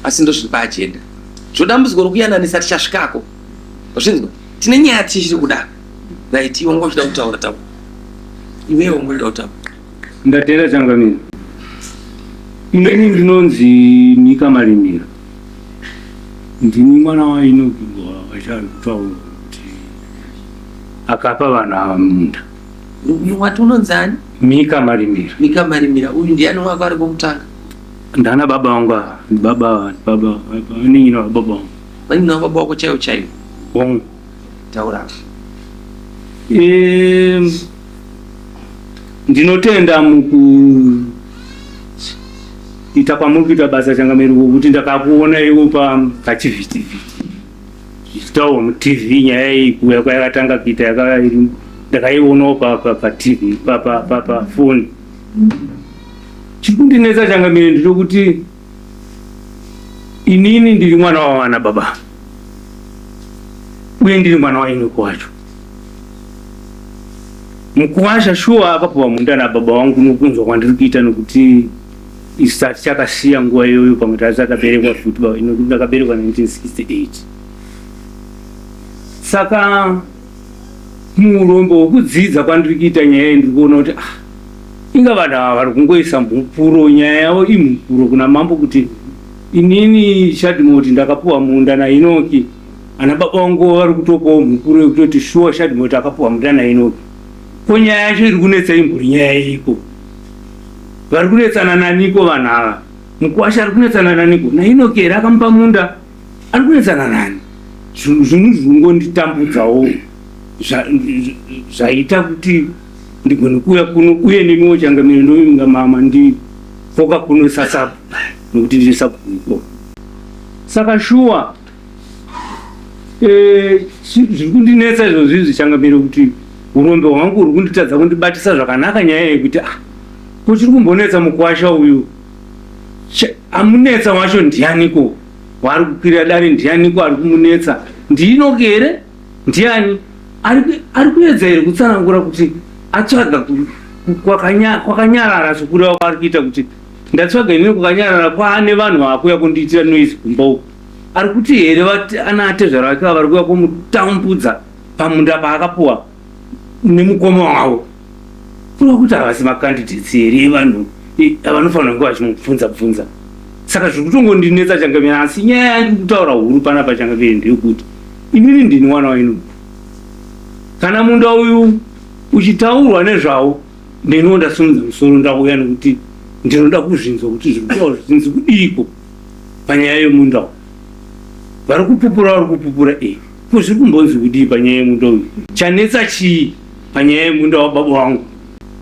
asi ndozviri paagenda. Zvodambudziko rokuyananisa tichasvikako. Wazvinzwa? Tine nyaya tichiri kuda. Right, iwe wanga uchida kutaura taura. Iwewe wanga uchida kutaura. Ndatenda changamire. Inini ndinonzi Mika Marimira. Ndini mwana waInoki wachari kutaura kuti. Akapa vanhu ava munda. Uyu wati unonzi ani? Mika Marimira. Mika Marimira. Uyu ndiani wako ari kwekutanga? Ndana baba vangu ava. Baba ava, baba vanin'ina vababa vangu. Vanin'ina vababa wako chaivo chaivo? Hongu. Taura. Ndinotenda mukuita kwamuri kuita basa changamire kuti ndakakuona iwo pachivhitivhiti. Zvichitaurwa muTV nyaya iyi kuuya kwayakatanga kuita yakava iri ndakaionawo paTV pafoni. Chiri kundinetsa changamire ndechekuti inini ndiri mwana wavana baba uye ndiri mwana waInoko wacho. Mukuwasha shuwa akapuwa munda nababa vangu nokunzwa kwandiri kuita nokuti isu tati chakasiya nguva iyoyo pamwe tati takaberekwa futi baba inokuti ndakaberekwa 1968 saka muurombo hwekudzidza kwandiri kuita nyaya iyi ndiri kuona kuti ah, inga vanhu ava vari kungoisa mhupuro nyaya yavo imhupuro kuna mambo kuti inini shadimoti ndakapuwa munda nainoki ana baba vangu vari kutopawo mhupuro yekutoti shuwa shadimoti akapuwa munda nainoki ko nyaya yacho iri kunetsa imbori nyaya iko vari kunetsana naniko vanhu ava mukwasha ari kunetsana naniko nainoki here akamupa munda ari kunetsana nani zvinhu zvingonditambudzawo zvaita kuti ndigone kuuya kuno uye nemiwo changamire ndovinga mama ndifoka kuno sasabu nokuti ndiri sabhuku saka shuwa eh, zviri kundinetsa izvozvi izvi changamire kuti urombe hwangu huri kunditadza kundibatisa zvakanaka nyaya yekuti ah ko chiri kumbonetsa mukwasha uyu amunetsa wacho ndianiko waari kukwirira dare ndianiko ari kumunetsa ndiinoki here ndiani ari kuedza here kutsanangura kuti atsvaga kwakanyarara sokureva kwaari kuita kuti ndatsvaga inini kwakanyarara kwaane vanhu vaakuya kundiitira noise kumba uku ari kuti here ana atezvara vake vari kuya kumutambudza pamunda paakapuwa nemukoma wavo kureva kuti havasi macandidates here evanhu vanofanira kunge vachimubvunza bvunza saka zviri kutongondinetsa changamire asi nyaya yandiri kutaura huru panapa changamire ndeyekuti inini ndini mwana wainu kana munda uyu uchitaurwa nezvawo ndiniwo ndasimudza musoro ndauya nekuti ndinoda kuzvinzwa kuti zviri kutaura zvinzi kudiiko panyaya yemunda uyu vari kupupura vari kupupura e ko zviri kumbonzi kudii panyaya yemunda uyu chanetsa chii panyaya yemunda wababa wangu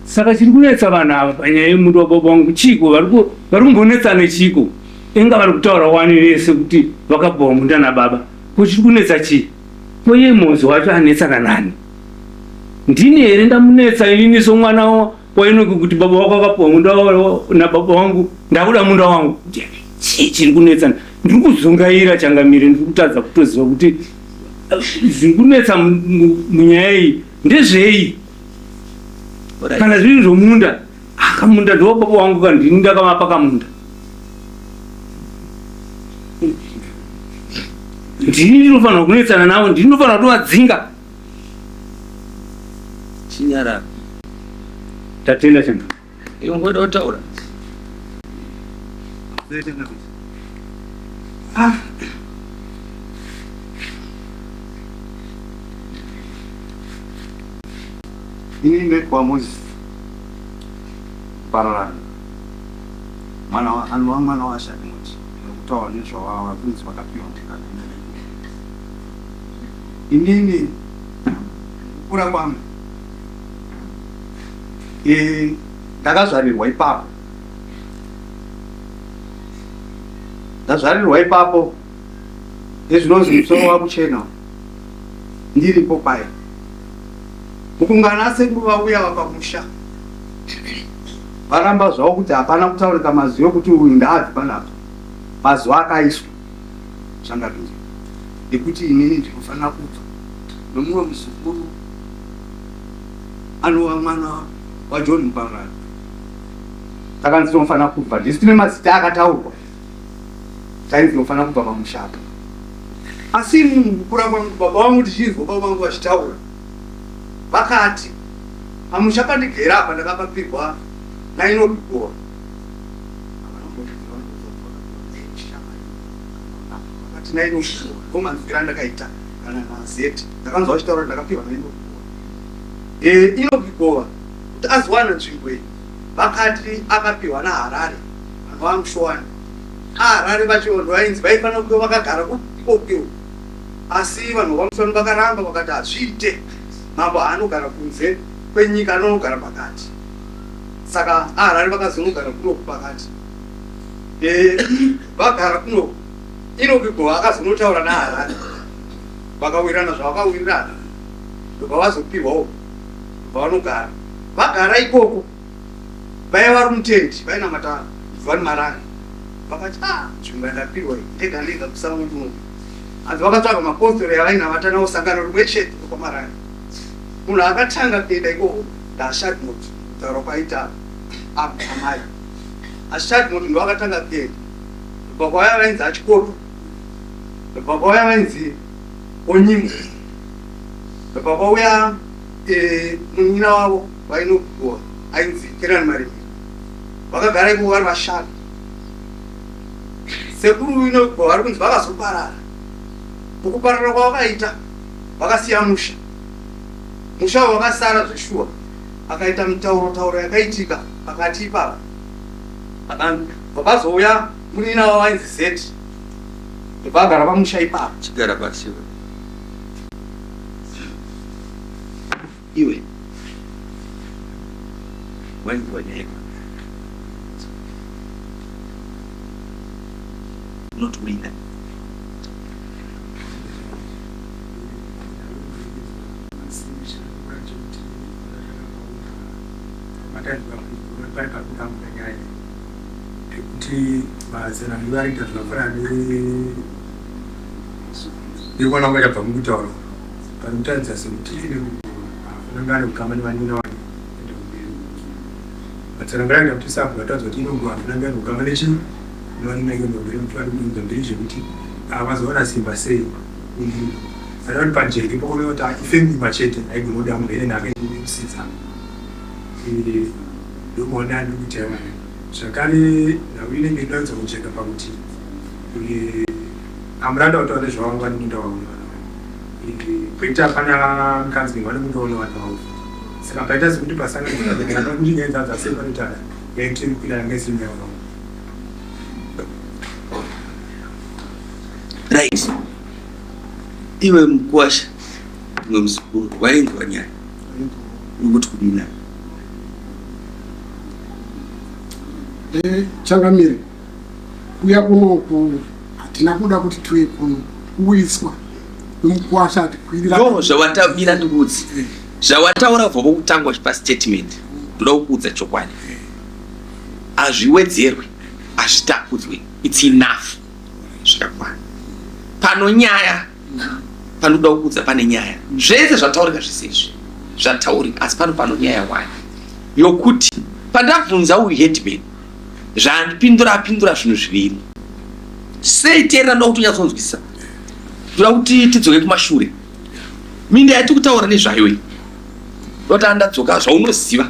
saka chiri kunetsa vanhu ava panyaya yemunda wababa wangu chiiko vari kumbonetsana chiiko inga vari kutaura wani vese kuti vakapuwa munda nababa ko chiri kunetsa chii ko iye mozi wacho anetsana nani ndini here ndamunetsa inini somwana wainoki kuti baba wako akapuwa munda nababa wangu ndakuda munda wangu chii chiri kunetsa ndiri kuzungaira changamire ndiri kutadza kutoziva kuti zviri kunetsa munyaya iyi ndezvei kana zviri zvomunda ah, kamunda ndowababa wangu ka ndini ndakamapa kamunda ndini ndinofanira kunetsana navo ndini ndinofanira kutovadzinga chinyarara tatenda changa iwe ngoda kutaura Ah. Ini ndekwa Moses Pararani mwana wa anova mwana wa Shadimoti nokutaura nezvawava kunzi vakapiwa mukana inini kukura kwangu e, ndakazvarirwa ipapo ndazvarirwa ipapo nezvinonzi musoro wakuchena ndiripo paye mukungana sekuru vauya vapamusha varamba zvavo kuti hapana kutaurika mazwi ekuti uyu ndaabvi panapa mazuva akaiswa zvangapinda nekuti inini ndinofanira kubva nomumwe muzukuru anova mwana waJohn Mupangani takanzi tinofanira kubva ndisu tine mazita akataurwa tainzi tinofanira kubva pamusha apa asi mukukura kwangu baba vangu tichinzwa baba vangu vachitaura vakati pamusha pandigere apa ndakapapirwa nainobigora vakati nainobigora ndomanzwira andakaita kana nazeti ndakanzwa vachitaura ndakapirwa nainobigora. E, Inogigova kuti azowana nzvimbo iyi vakati akapiwa naHarare vanhu vaMushowani. AHarare vacho vainzi vaifanira kunge vakagara ikoko asi vanhu vaMushowani vakaramba vakati hazviite mambo haanogara kunze kwenyika anonogara pakati. Saka aHarare vakazonogara kunoku pakati. E, vagara kunoku Inogigova akazonotaura naHarare vakawirirana zvavakawirirana ndobva vazopihwawo ndobva vanogara vagara ikoko vaiva vari mutendi vainamata Van Marange vakati ah nzvimbo yandapihwa iyi ndega ndega kusango kuno hanzi vakatsvaga mapostori yavainamata nawo sangano rimwe chete kwaMarange munhu akatanga kuenda ikoko ndaAshadmot kutaura kwaita amai Ashadmot ndo akatanga kuenda ndobva kwauya vainzi achikoto ndobva kwauya vainzi Onyinga ndobva kwauya e, munin'ina wavo vainokugoa ainzi Kerani Marimira vakagara ikoko vari vashanu sekuru inokugoa vari kunzi vakazoparara mukuparara kwavakaita vakasiya musha musha wakasara zveshuwa akaita mitauro tauro yakaitika pakati ipapa vakazouya munin'ina wavo ainzi Zeti Vagara pamusha ipapo. Chigara pasi iwe. Iwe. Wainzwa nyaya yako. Not wina. Ekuti mazera anenge arikuita zvakafanana nekuona kwanga chabva mukutaura pari kutaridza sekuti hafananga ane kukama nevanina wake kuenda kumberi matsanangura aita kuti sabhu vataridza kuti inongo hafananga ane kukama nechii nevanina ake kuenda mberi vari kuunza mberi zvekuti avazowana simba sei saka kuti pajeke pakuona kuti ifemima chete haigona kuda munhu ine nhaka inomusidza ndomaona andiri kuita iwayo Zvakare nhau inenge ichiratidza kujeka pakuti amuranda kutaura nezvavanga vane munda wavo nevana vavo poita pana mukadzi vane munda wavo nevana vavo saka paita sekuti pasanganisana kuti nyaya dzadza sei panoita yaitiri kuita yanga isiri nyaya vavo right iwe mukuwasha mumwe muzukuru wainzwa nyaya uri kuti kudini Eh, changamire kuya kunoku hatina kuda kuti tiuye kuno kuwiswa nomukwasha atikwirira no zvawatamira ndikuudzi zvawataura kubva kwokutanga uchipa statement ndoda kukuudza chokwadi hazviwedzerwe hazvitapudzwe its enough zvakakwana pano nyaya panoda kukuudza pane nyaya zvese zvataurika zvese izvi zvataurika asi pano pano nyaya wani yokuti pandabvunza uyu headman zvaandipindura apindura zvinhu zviviri sei teerera ndoda kuti unyatsonzwisisa ndoda kuti tidzoke kumashure minda yatiri kutaura nezvayo iyi ndoda kuti andadzoka zvaunoziva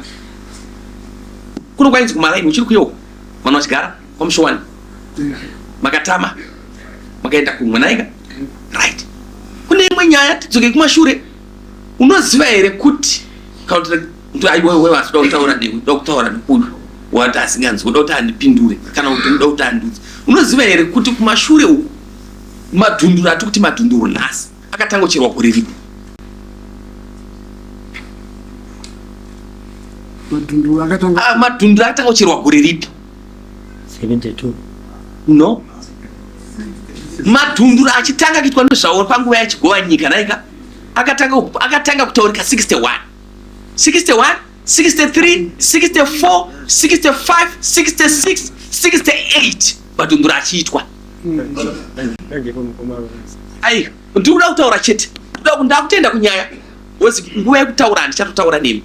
kuno kwainzi kumaraini uchiri kuyeuka vanhu vachigara kwamushowani makatama makaenda kumwe naika right kune imwe nyaya tidzoke kumashure unoziva here kuti aiwewe asida kutaura newe uda kutaura neuyu wati asinganzwi uda kuti andipindure kana kuti uda kuti andiudze unoziva here kuti kumashure uku madhunduru ati kuti madhunduru nhasi akatanga kucherwa gore ripi madhunduru akatanga ah, madhunduru akatanga kucherwa gore ripi 72 no madhunduru achitanga kuitwa nezvawo panguva yachigova nyika naika akatanga akatanga kutaurika 61 61 63 64 65 66 68 madhunduru achiitwa ai ndiri kuda kutaura chete ndakutenda kunyaya bcause nguva yekutaura handichatotaura nemi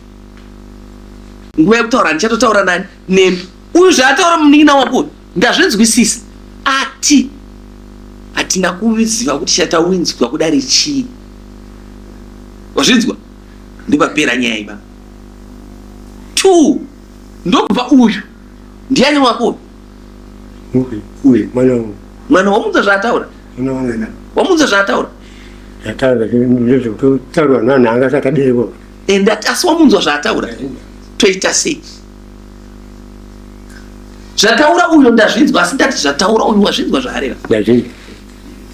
nguva yekutaura handichatotaura nani nemi uyu zvaataura munin'ina wako ndazvinzwisisa ati hatina kuziva kuti chatawinzwa kudari chii wazvinzwa ndopapera nyaya iba two ndokubva uyu ndiani wako uyu mwana wangu mwana wamunzwa zvaataura wamunzwa zvaataura zvataura ndezvekutotaurwa naanhu anga asati aberekwa. And asi wamunzwa zvaataura toita sei? Zvataura uyo ndazvinzwa asi ndati zvataura uyu wazvinzwa zvaareva. Ndazvinzwa.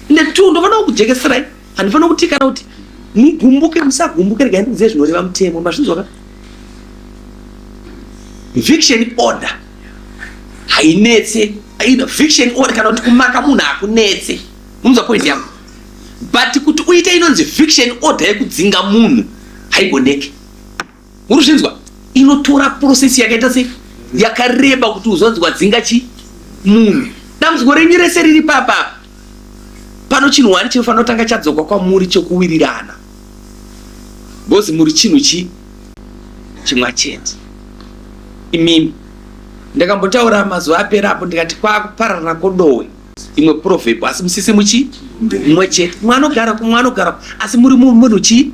Netu ndofanira kukujekeserai handifanira kuti kana kuti mugumbuke musagumbuke regai ndikuzive zvinoreva mutemo mazvinzwa ka eviction order hainetse eviction order kana kuti kumaka munhu hakunetse munzwa point yangu but kuti uite inonzi eviction order yekudzinga munhu haigoneke Uri zvinzwa? Inotora process yakaita sei? Yakareba kuti uzonzi wadzinga chi munhu. Dambudziko renyu rese riri papa. Pano chinhu wani chinofanira kutanga chadzokwa kwamuri chokuwirirana. Because muri chinhu chi chimwa chete. Imimi ndakambotaura mazuva apera apo ndikati kwakupararana kodowe imwe proverb asi musisi muchi mumwe chete mumwe anogara kumwe anogara asi muri munhu chi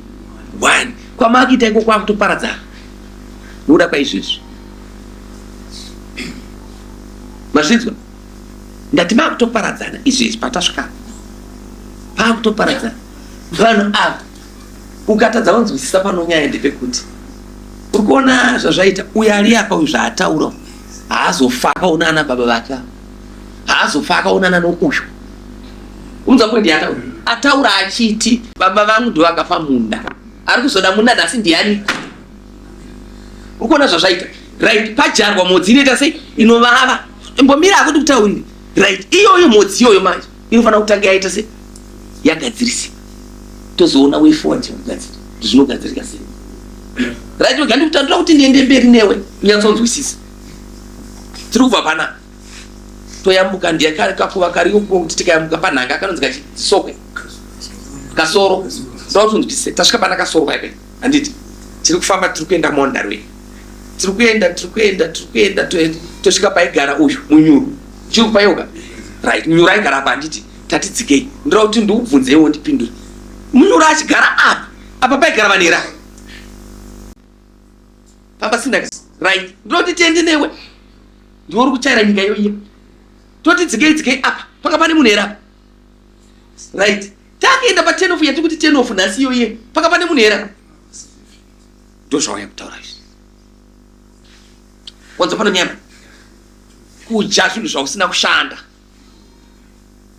one kwamakuita iko kwakutoparadzana nokuda kwaizvezvi mazvinzwa ndati makutoparadzana izvezvi patasvika pakutoparadzana vanhu ava ukatadza kunzwisisa pano nyaya ndepekuti uri kuona zvazvaita uyo ari apa uyu zvaataura haazofa akaona ana baba vake haazofa akaonana nouyu unza point yaataura ataura achiti baba vangu ndo vakafa munda ari kuzoda munda nhasi ndiani uri kuona zvazvaita right pajarwa mhodzi inoita sei inovava imbomira akuti kutaurire right iyoyo mhodzi iyoyo manje inofanira kutanga yaita sei yagadzirisika tozoona way forward yekugadzira kuti zvinogadzirika sei right wega ndikutandura kuti ndiende mberi newe unyatsonzwisisa tiri kubva pana toyambuka ndiye kakuva kariyo kuti tikayambuka panhanga kanonzi kachisokwe kasoro ndoda kuti unzwisise tasvika pana kasoro paipe handiti tiri kufamba tiri kuenda monda rwe tiri kuenda tiri kuenda tiri kuenda tosvika paigara uyu munyuru chiri kupayeuka right munyuru aigara apa handiti tati dzikei ndoda kuti ndiubvunzeiwo ndipindure munyuru achigara apa apa paigara vanera pamba sina right ndoda kuti tiende newe ndiwe uri kuchaira nyika iyoiya toti dzikei dzikei apa panga pane munhu here apa right takuenda paten of yatiri kuti ten of nhasi iyoiye panga pane munhu here apa ndozvauya kutaura izvi wanzwa pano nyama kudya zvinhu zvausina kushanda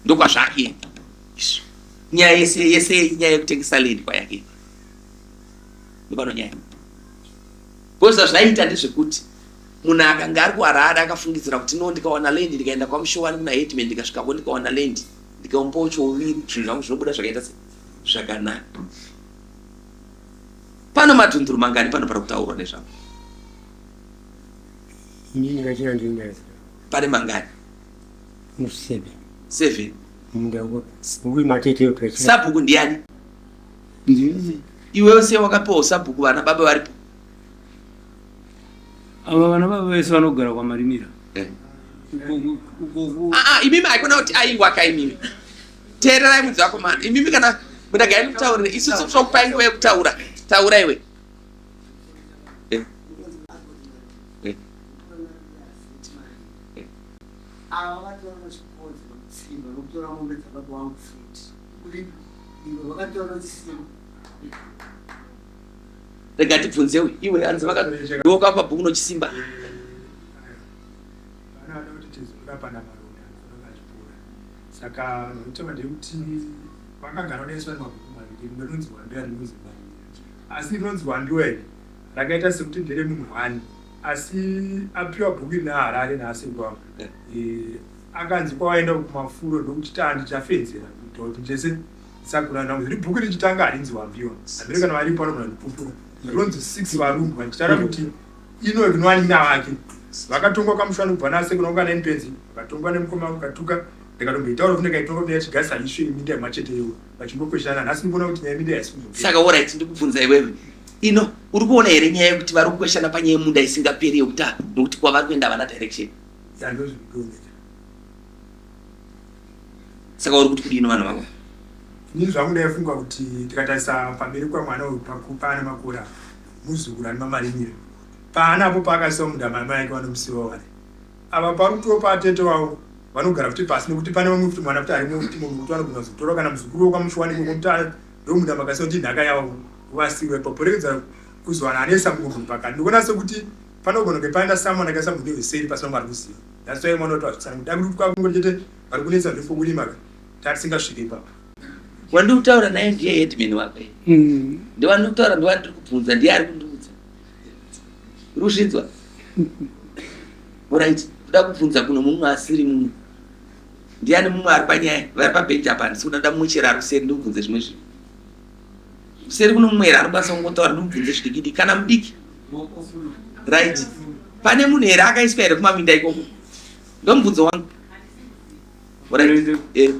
ndokwazvakuenda izvo nyaya yese yese nyaya yekutengesa land kwayake ndopano nyaya because zvazvaita ndezvekuti munhu akanga ari kuharare akafungidzira kuti no ndikawana land ndikaenda kwamushowani kuna headman ndikasvikako ndikawana land ndikamupawo chouviri zvinhu zvangu zvinobuda zvakaita se zvakanaka pano matunduru mangani pano pari kutaurwa nezvavo pane mangani seven sabhuku ndiani iwewe sei wakapiwa usabhuku vana baba varipo ava vana baba vese vanogara kwamarimira eh. ah, ah, imimi haikona kuti aiwa ka imimi teererai mudzi wako mana imimi kana mudagai ndikutaurire isusu tinokupai nguva yekutaura taura iwe eh. Eh. Ava vatora nochikonzo nokutsimba nokutora mombe dzababa vangu futi ivo vakatora notsimba rega tibvunzewe iwe hanzi vakawakapa bhuku nochisimba saka zvinotaura ndekuti vakagara nesu vari mabhuku maviri rimwe rinonzi wandiwa rinonzi maria asi rinonzi wandiwa iri rakaita sekuti ndere munhu one asi apiwa bhuku iri naharare naasekuru vangu eh. Eh, akanzi kwawaenda kumafuro ndokuti taa ndichafenzera kuita kuti ndese sakura nangu zviri bhuku richitanga harinzi wambiwa hamene kana varipo vanogona ndipupura rinonzi six varumbwa ndichitaura kuti ino inowanina vake vakatongwa kamushwani kubva nasekuru vangu kana mpenzi vakatongwa nemukoma vangu katuka ndikatomboitaura kuti ndikaitonga kuti yachigarisa isve yeminda yemacheteyo vachingokweshana nhasi ndikuona kuti nyaya yeminda haisi kuzopera saka orit ndikubvunza iwewe ino uri kuona here nyaya yekuti vari kukweshana panyaya yemunda isingaperi yekuti ah, nokuti kwavari kuenda havana direction yandozvikutooneka saka uri kuti kudini vanhu vako ini zvangu ndaifunga kuti tikatarisa pamberi kwamwana uyu pakupa ane makore apa muzukuru ane mamarimire paanapo paakasiwa munda mai ake vanomusiwa wari Ava parutiwo paatete wavo vanogara futi pasi nekuti pane vamwe futi mwana futi arimo futi munhu kuti vanogona kuzotora kana muzukuru wekwamushuwani ikoko kuti ndomunda makasiwa kuti inhaka yavo vasiwe ipapo porekedza Kuzowana anoisa munhu pakati. Ndikuona sekuti panogona kunge paenda someone akaisa munhu weseri pasina mari kuziva. That's why mwana wati hazvitsanangura. Dakuti kwakungoti chete vari kunetsa zvefokurima ka. Tatisingasvike ipapo. Wandiri kutaura naye ndiye headman wake. Ndewandiri kutaura ndewandiri kubvunza ndiye ari kundiudza. Uri kuzvinzwa? Alright, ndoda kubvunza kuno mumwe asiri mumwe. Ndiani mumwe ari panyaya? Vari pabhenji apa handisi kuda mumwe chero ari kuseri ndikubvunze zvimwe zvinhu. Kuseri kuno mumwe here anokwanisa kungotaura ndikubvunze zvidikidiki kana mudiki? Right. Pane munhu here akaiswa here kumaminda ikoko? Ndomubvunzo wangu. Alright. Eh.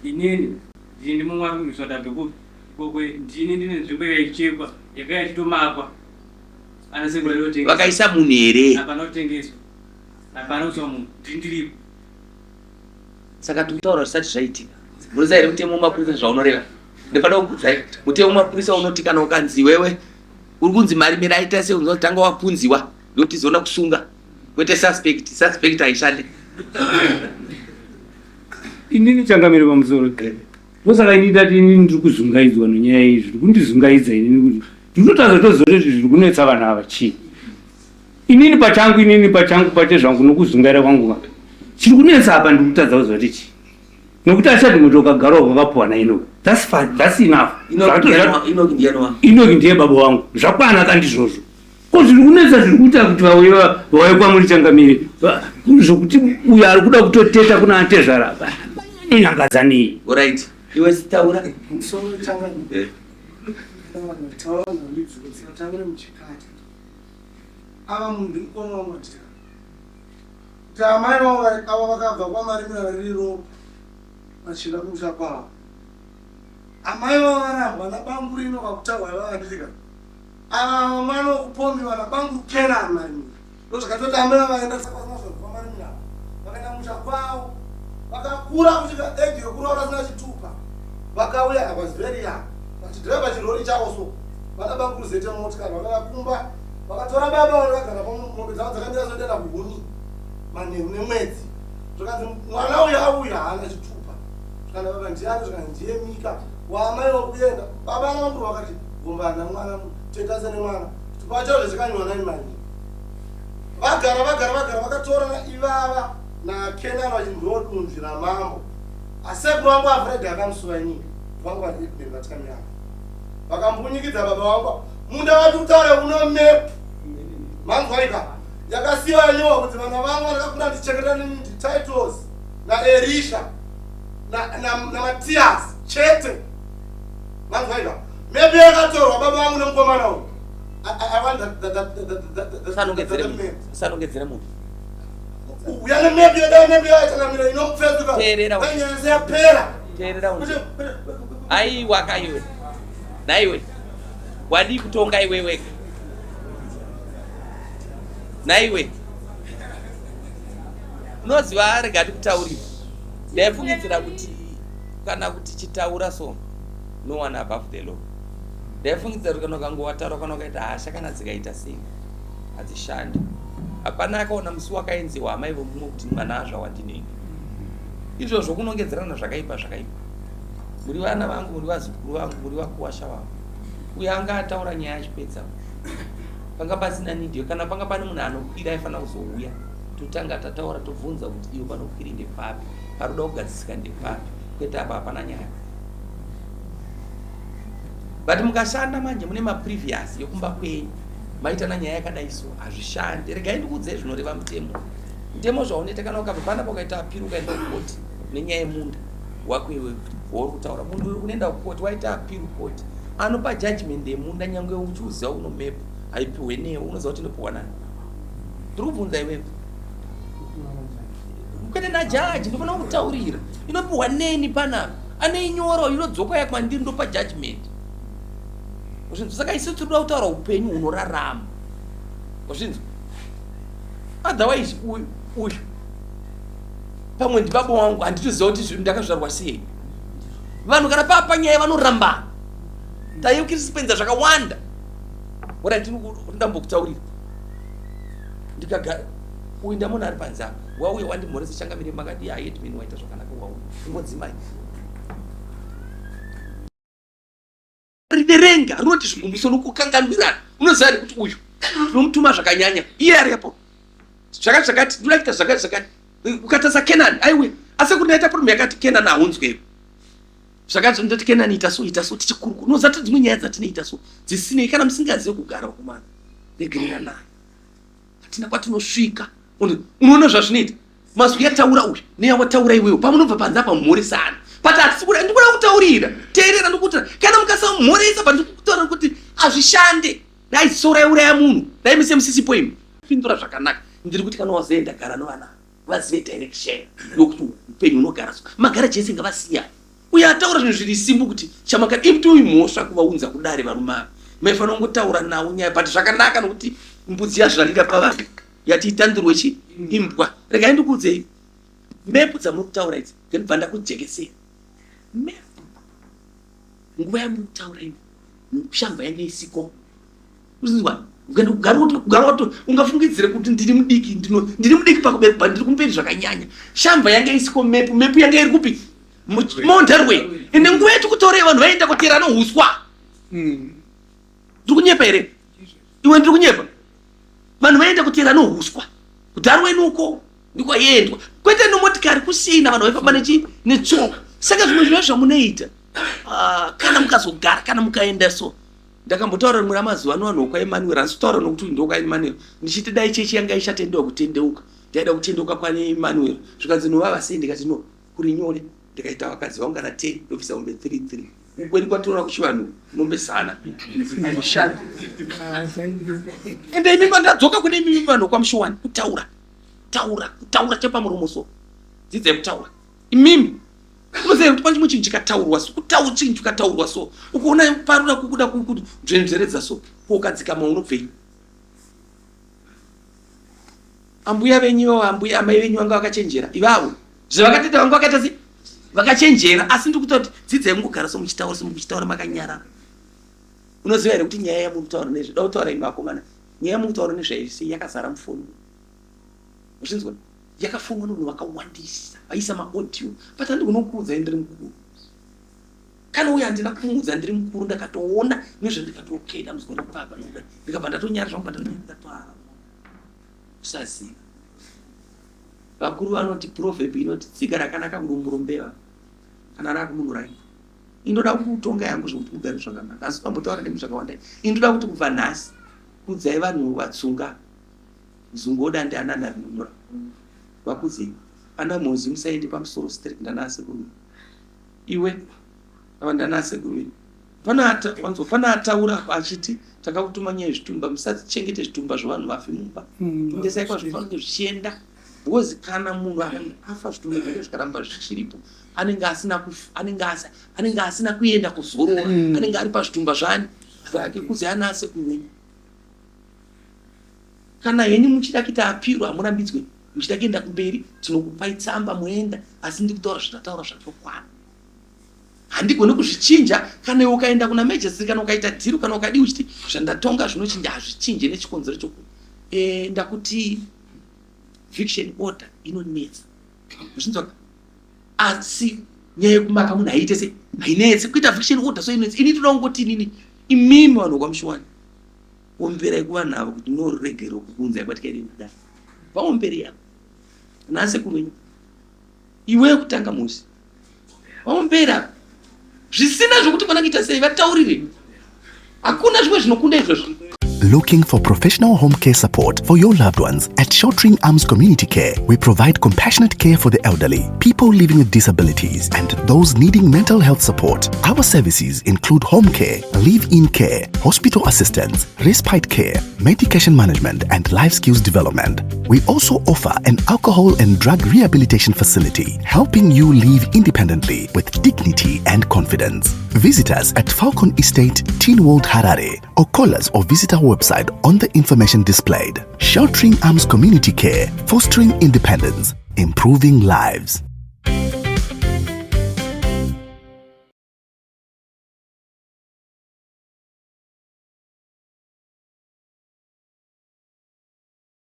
Inini ndini mumwe ari kurwiswa tabve kupi ikoko ndini ndine nzvimbo yaichekwa yakanga yachitomakwa ana sekuru aitotengesa. Vakaisa munhu here? Hapana kutengeswa hapana kuiswa munhu ndini ndiripo. Saka tikutaura zvisati zvaitika. Munoziva here mutemo wemapurisa zvaunoreva? Ndinofanira kukuudzai. Mutemo wemapurisa unoti kana ukanzi iwewe uri kunzi marimiro aita sei unonzi tanga wapunziwa ndokuti tizoona kusunga kwete suspect. Suspect haishande. Inini changamire pamusoro. Ndosaka ini ndati inini ndiri kuzungaidzwa nenyaya iyi zviri kundizungaidza inini kuti ndinotadza toziva kuti zviri kunetsa vanhu ava chii. Inini pachangu inini pachangu pachezvangu nokuzungaira kwangu ka chiri kunetsa apa ndiri kutadza kuziva kuti chii. Nokuti achati kuti ukagara wakapuwa naEnoki. That's fine, that's enough. Enoki ndiani wangu? Enoki ndiye baba wangu. Zvakwana ka ndizvozvo. Ko zviri kunetsa zviri kuita kuti vauye vauye kwamuri changamire zvokuti uyo ari kuda kutoteta kuna atezvara nyangadza nei? Alright. Iwe sitaura. Musoro changamire. Eh. Taura taura muchikati. Ava munhu ndimukoma wangu andira. Kuti amai vavo ava vakabva kwamarimira riri ropa vachienda kumusha kwavo. Amai vavo varambwa nabamurino vakutaura ivava handiti ka. Ava mwana wekupombiwa nabangu Kenan Marimira. Ndozvakatoti amai vavo vaenda kwaMarimira. Vakaenda kumusha kwavo. Vakakura kusvika age yekuroora vasina chitupa. Vakauya I was very young. Vachidriver chirori chavo so. Vana bamukuru zete motikari vakauya kumba. Vakatora baba vakagara pamombe dzavo dzakamira soendera kuhuni manheru nemwedzi. Zvakanzi mwana uyu auya haana chitupa. Zvikanzi baba ndiani zvikanzi ndiye Mika waamai wakuenda. Baba nabamukuru vakati gombana mwana toita sene mwana. Chitupa chacho chakanywa nani manje. Vagara vagara vagara vakatorana ivava naKenan vachindodunzvi ramambo. Asekuru vangu Alfred akamusuva inini. Vangu vari headman vatikamira. Vakambunyikidza baba vangu. Munda wati utaure uno map. Manzwaika. Yakasiwa yanyorwa kuti vana vangu vandakakura ndichengeta ndiTitus naErisha naMatias chete. Manzwaika. Map yakatorwa baba vangu nemukomana uyu. I want that map. Usanongedzere munhu. Uya nemap yodai map yaachanamira inopfezuka. Teerera. Nyaya yapera. Teerera unzwe. Aiwa ka iwe. Naiwe. Wadii kutonga iwe wega? Naiwe. Unoziva rega ndikutaurire. Ndaifungidzira kuti kana kuti chitaura so no one above the law. Ndaifungidzira kuti kana ukangowataura kana ukaita hasha kana dzikaita sei hadzishandi. Hapana akaona musi wakaenzewa amai vomumwe kuti mwana azvawa ndinenge. Izvozvo kunongedzerana zvakaipa zvakaipa. Muri vana vangu, muri vazukuru vangu, muri vakuwasha vangu. Uyo anga ataura nyaya achipedza. Panga pasina need kana panga pane munhu anokwira aifanira kuzouya. Totanga tataura tobvunza kuti iwe panokwiri ndepapi, paroda kugadzisika ndepapi. Kwete apa hapana nyaya. But mukashanda manje mune maprevious yekumba kwenyu maitana nyaya yakadai so hazvishandi. Regai ndikuudzei zvinoreva mutemo. Mutemo zvaunoita kana ukabva panapa ukaita appeal ukaenda kukoti nenyaya yemunda wako iwewe wauri kutaura munhu uyu unoenda kukoti waita appeal koti anopa judgment yemunda nyange uchiuziva uno map haipiwe newe unoziva kuti inopiwa nani. Ndiri kubvunza iwewe kwete najaji ndofana kutaurira inopiwa neni panapa aneinyora inodzoka ya kwandiri ndopa judgment uzvinzwa saka isu tiri kuda kutaura upenyu hunorarama uzvinzwa otherwise uyu uyu pamwe ndibaba wangu handitoziva kuti ndakazvarwa sei vanhu kana paa panyaya vanorambana tayeukirispenza zvakawanda ora ndambokutaurira ndikagara uyu ndamona ari panze apa. Wauya wandimhoresa changamire makadii ah headman waita zvakanaka wauya. Ingodzimai. Riverenga rinoti zvigumbuso nokukanganwirana. Unoziva here kuti uyu ndinomutuma zvakanyanya iye aripo zvakati zvakati ndinoda kuita zvakati zvakati ukatarisa Kenani aiwe asi kuti ndaita problem yakati Kenani haunzwewo zvakati ndoti Kenani ita so ita so tichikurukura unoziva kuti dzimwe nyaya dzatinoita so dzisinei kana musingazive kugara vakomana regereranai hatina kwatinosvika unoona zvazvinoita mazwi yataura uyu neyawataura iwewe pamunobva panze apa mhoresana but hatisi kuda ndikuda kutaurira teerera ndikutaura kana mukasamhoresa pandikutaura kuti hazvishande dai ziso raiuraya munhu dai mise musisipo imi pindura zvakanaka ndiri kuti kana wazoenda gara novana vazive direction yokuti upenyu unogara so magara jese ngavasiya uye ataura zvinhu zviri simbu kuti chamaka imti uyu mhosva kuvaunza kudare varume ava maifanira kungotaura nawo nyaya but zvakanaka nokuti mbudzi yazvarira pavanhu yati itandurwe chi imbwa regai ndikuudzei mepu dzamuri kutaura idzi ndinobva ndakujekesera mepu nguva yamuri kutaura ino shamba yange isiko uzinzwa ugara ungafungidzire kuti ndiri mudiki ndiri mudiki pakuberekwa ndiri kumberi zvakanyanya shamba yange isiko mepu mepu yange iri kupi monderway ende nguva yatikutorei vanhu vaienda kutera nohuswa ndiri kunyepa here iwe ndiri kunyepa vanhu vaienda kutera nohuswa kudharweni uko ndikwaiendwa kwete nomotikari kusina vanhu vaifamba nechi netsoka saka zvimwe zvinhu zvamunoita ah, kana mukazogara kana mukaenda so ndakambotaura rimwe ramazuva ano vanhu vokwaemanuel hansi kutaura nokuti uyu ndokwaemanuel ndichiti dai chechi yanga ichatendewa kutendeuka ndaida kutendeuka kwaneemanuel zvikanzi novava sei ndikati no kuri nyore ndikaita vakadzi vangu kana 10 ndobvisa mombe 3 3 ukweni kwatinoona kuchivanhu mombe zana hazvishandi ende imi vandadzoka kune imimi vanhu kwamushowani kutaura taura kutaura chepamuromo so dzidzai kutaura imimi unoziva kuti pane chimwe chinhu chikataurwa so kutaura chinhu chikataurwa so ukuona parura kukuda kudzvenzveredza so ko ukadzikama unobvei Ambuya venyu ivavo ambuya amai venyu vanga vakachenjera ivavo zvavakatoita vanga vakaita sei vakachenjera asi ndiri kutaura kuti dzidzai kungogara so muchitaura so muchitaura makanyarara unoziva here kuti nyaya yamuri kutaura nezve da kutaura imi vakomana nyaya yamuri kutaura nezvayo sei yakazara mufoni uzvinzwa yakafonwa nevanhu vakawandisa vaisa maaudio but handigona kukuudzai ndiri mukuru kana uye handina kumuudza ndiri mukuru ndakatoona nezve ndikati okay dambudziko ripapa ndikabva ndatonyara zvangu pandatoara Kusaziva. Vakuru vanoti proverb inoti tsiga rakanaka kudumbu mbeva kana rakumunhu raibva. Indoda kutonga yangu zvekuti mugare zvakanaka asi pambotaura nemi zvakawanda. Indoda kuti kubva nhasi kudzai vanhu vatsunga zungoda ndi ana nharinunura vakudzei ana mhozi musaende pamusoro straight ndana asekuru iwe ava ndana asekuru venyu Wanzwa pane ataura apa achiti takakutuma nyaya yezvitumba musachengete zvitumba zvevanhu vafi mumba hmm, endesai kwazvinofanira kunge zvichienda because kana munhu akange afa zvitumba zvake zvikaramba zvichiripo anenge asina anenge anenge asina kuenda kuzorora hmm. anenge ari pazvitumba zvani zvake kuzi anase kuvenyu kana henyu muchida kuita apiro hamurambidzwe muchida kuenda kumberi tinokupai tsamba moenda asi ndikutaura zvandataura zvatokwana Handigoni kuzvichinja kana iwe ukaenda kuna Majesty kana ukaita dhiru kana ukadii uchiti zvandatonga zvinochinja hazvichinje nechikonzero choku eh, ndakuti eviction order inonetsa zvinzwa asi nyaya yekumaka munhu haiite sei hainetse kuita eviction order so inonetsa ini toda kungoti inini imimi vanhu vokwamushuwani omberai kuvanhu ava kuti noruregero kukunzai kwatikaita kudai vaomberei ava nhasi kuvenyu Iwe kutanga musi waombera zvisina zvekuti mwana kuita sei vataurire hakuna zvimwe zvinokunda izvozvo. Looking for professional home care support for your loved ones? At Sheltering Arms Community Care, we provide compassionate care for the elderly, people living with disabilities, and those needing mental health support. Our services include home care, live-in care, hospital assistance, respite care, medication management, and life skills development. We also offer an alcohol and drug rehabilitation facility, helping you live independently with dignity and confidence. Visit us at Falcon Estate, Tynwald, Harare, or call us or visit our website on the information displayed. Sheltering Arms Community Care, fostering independence, improving lives.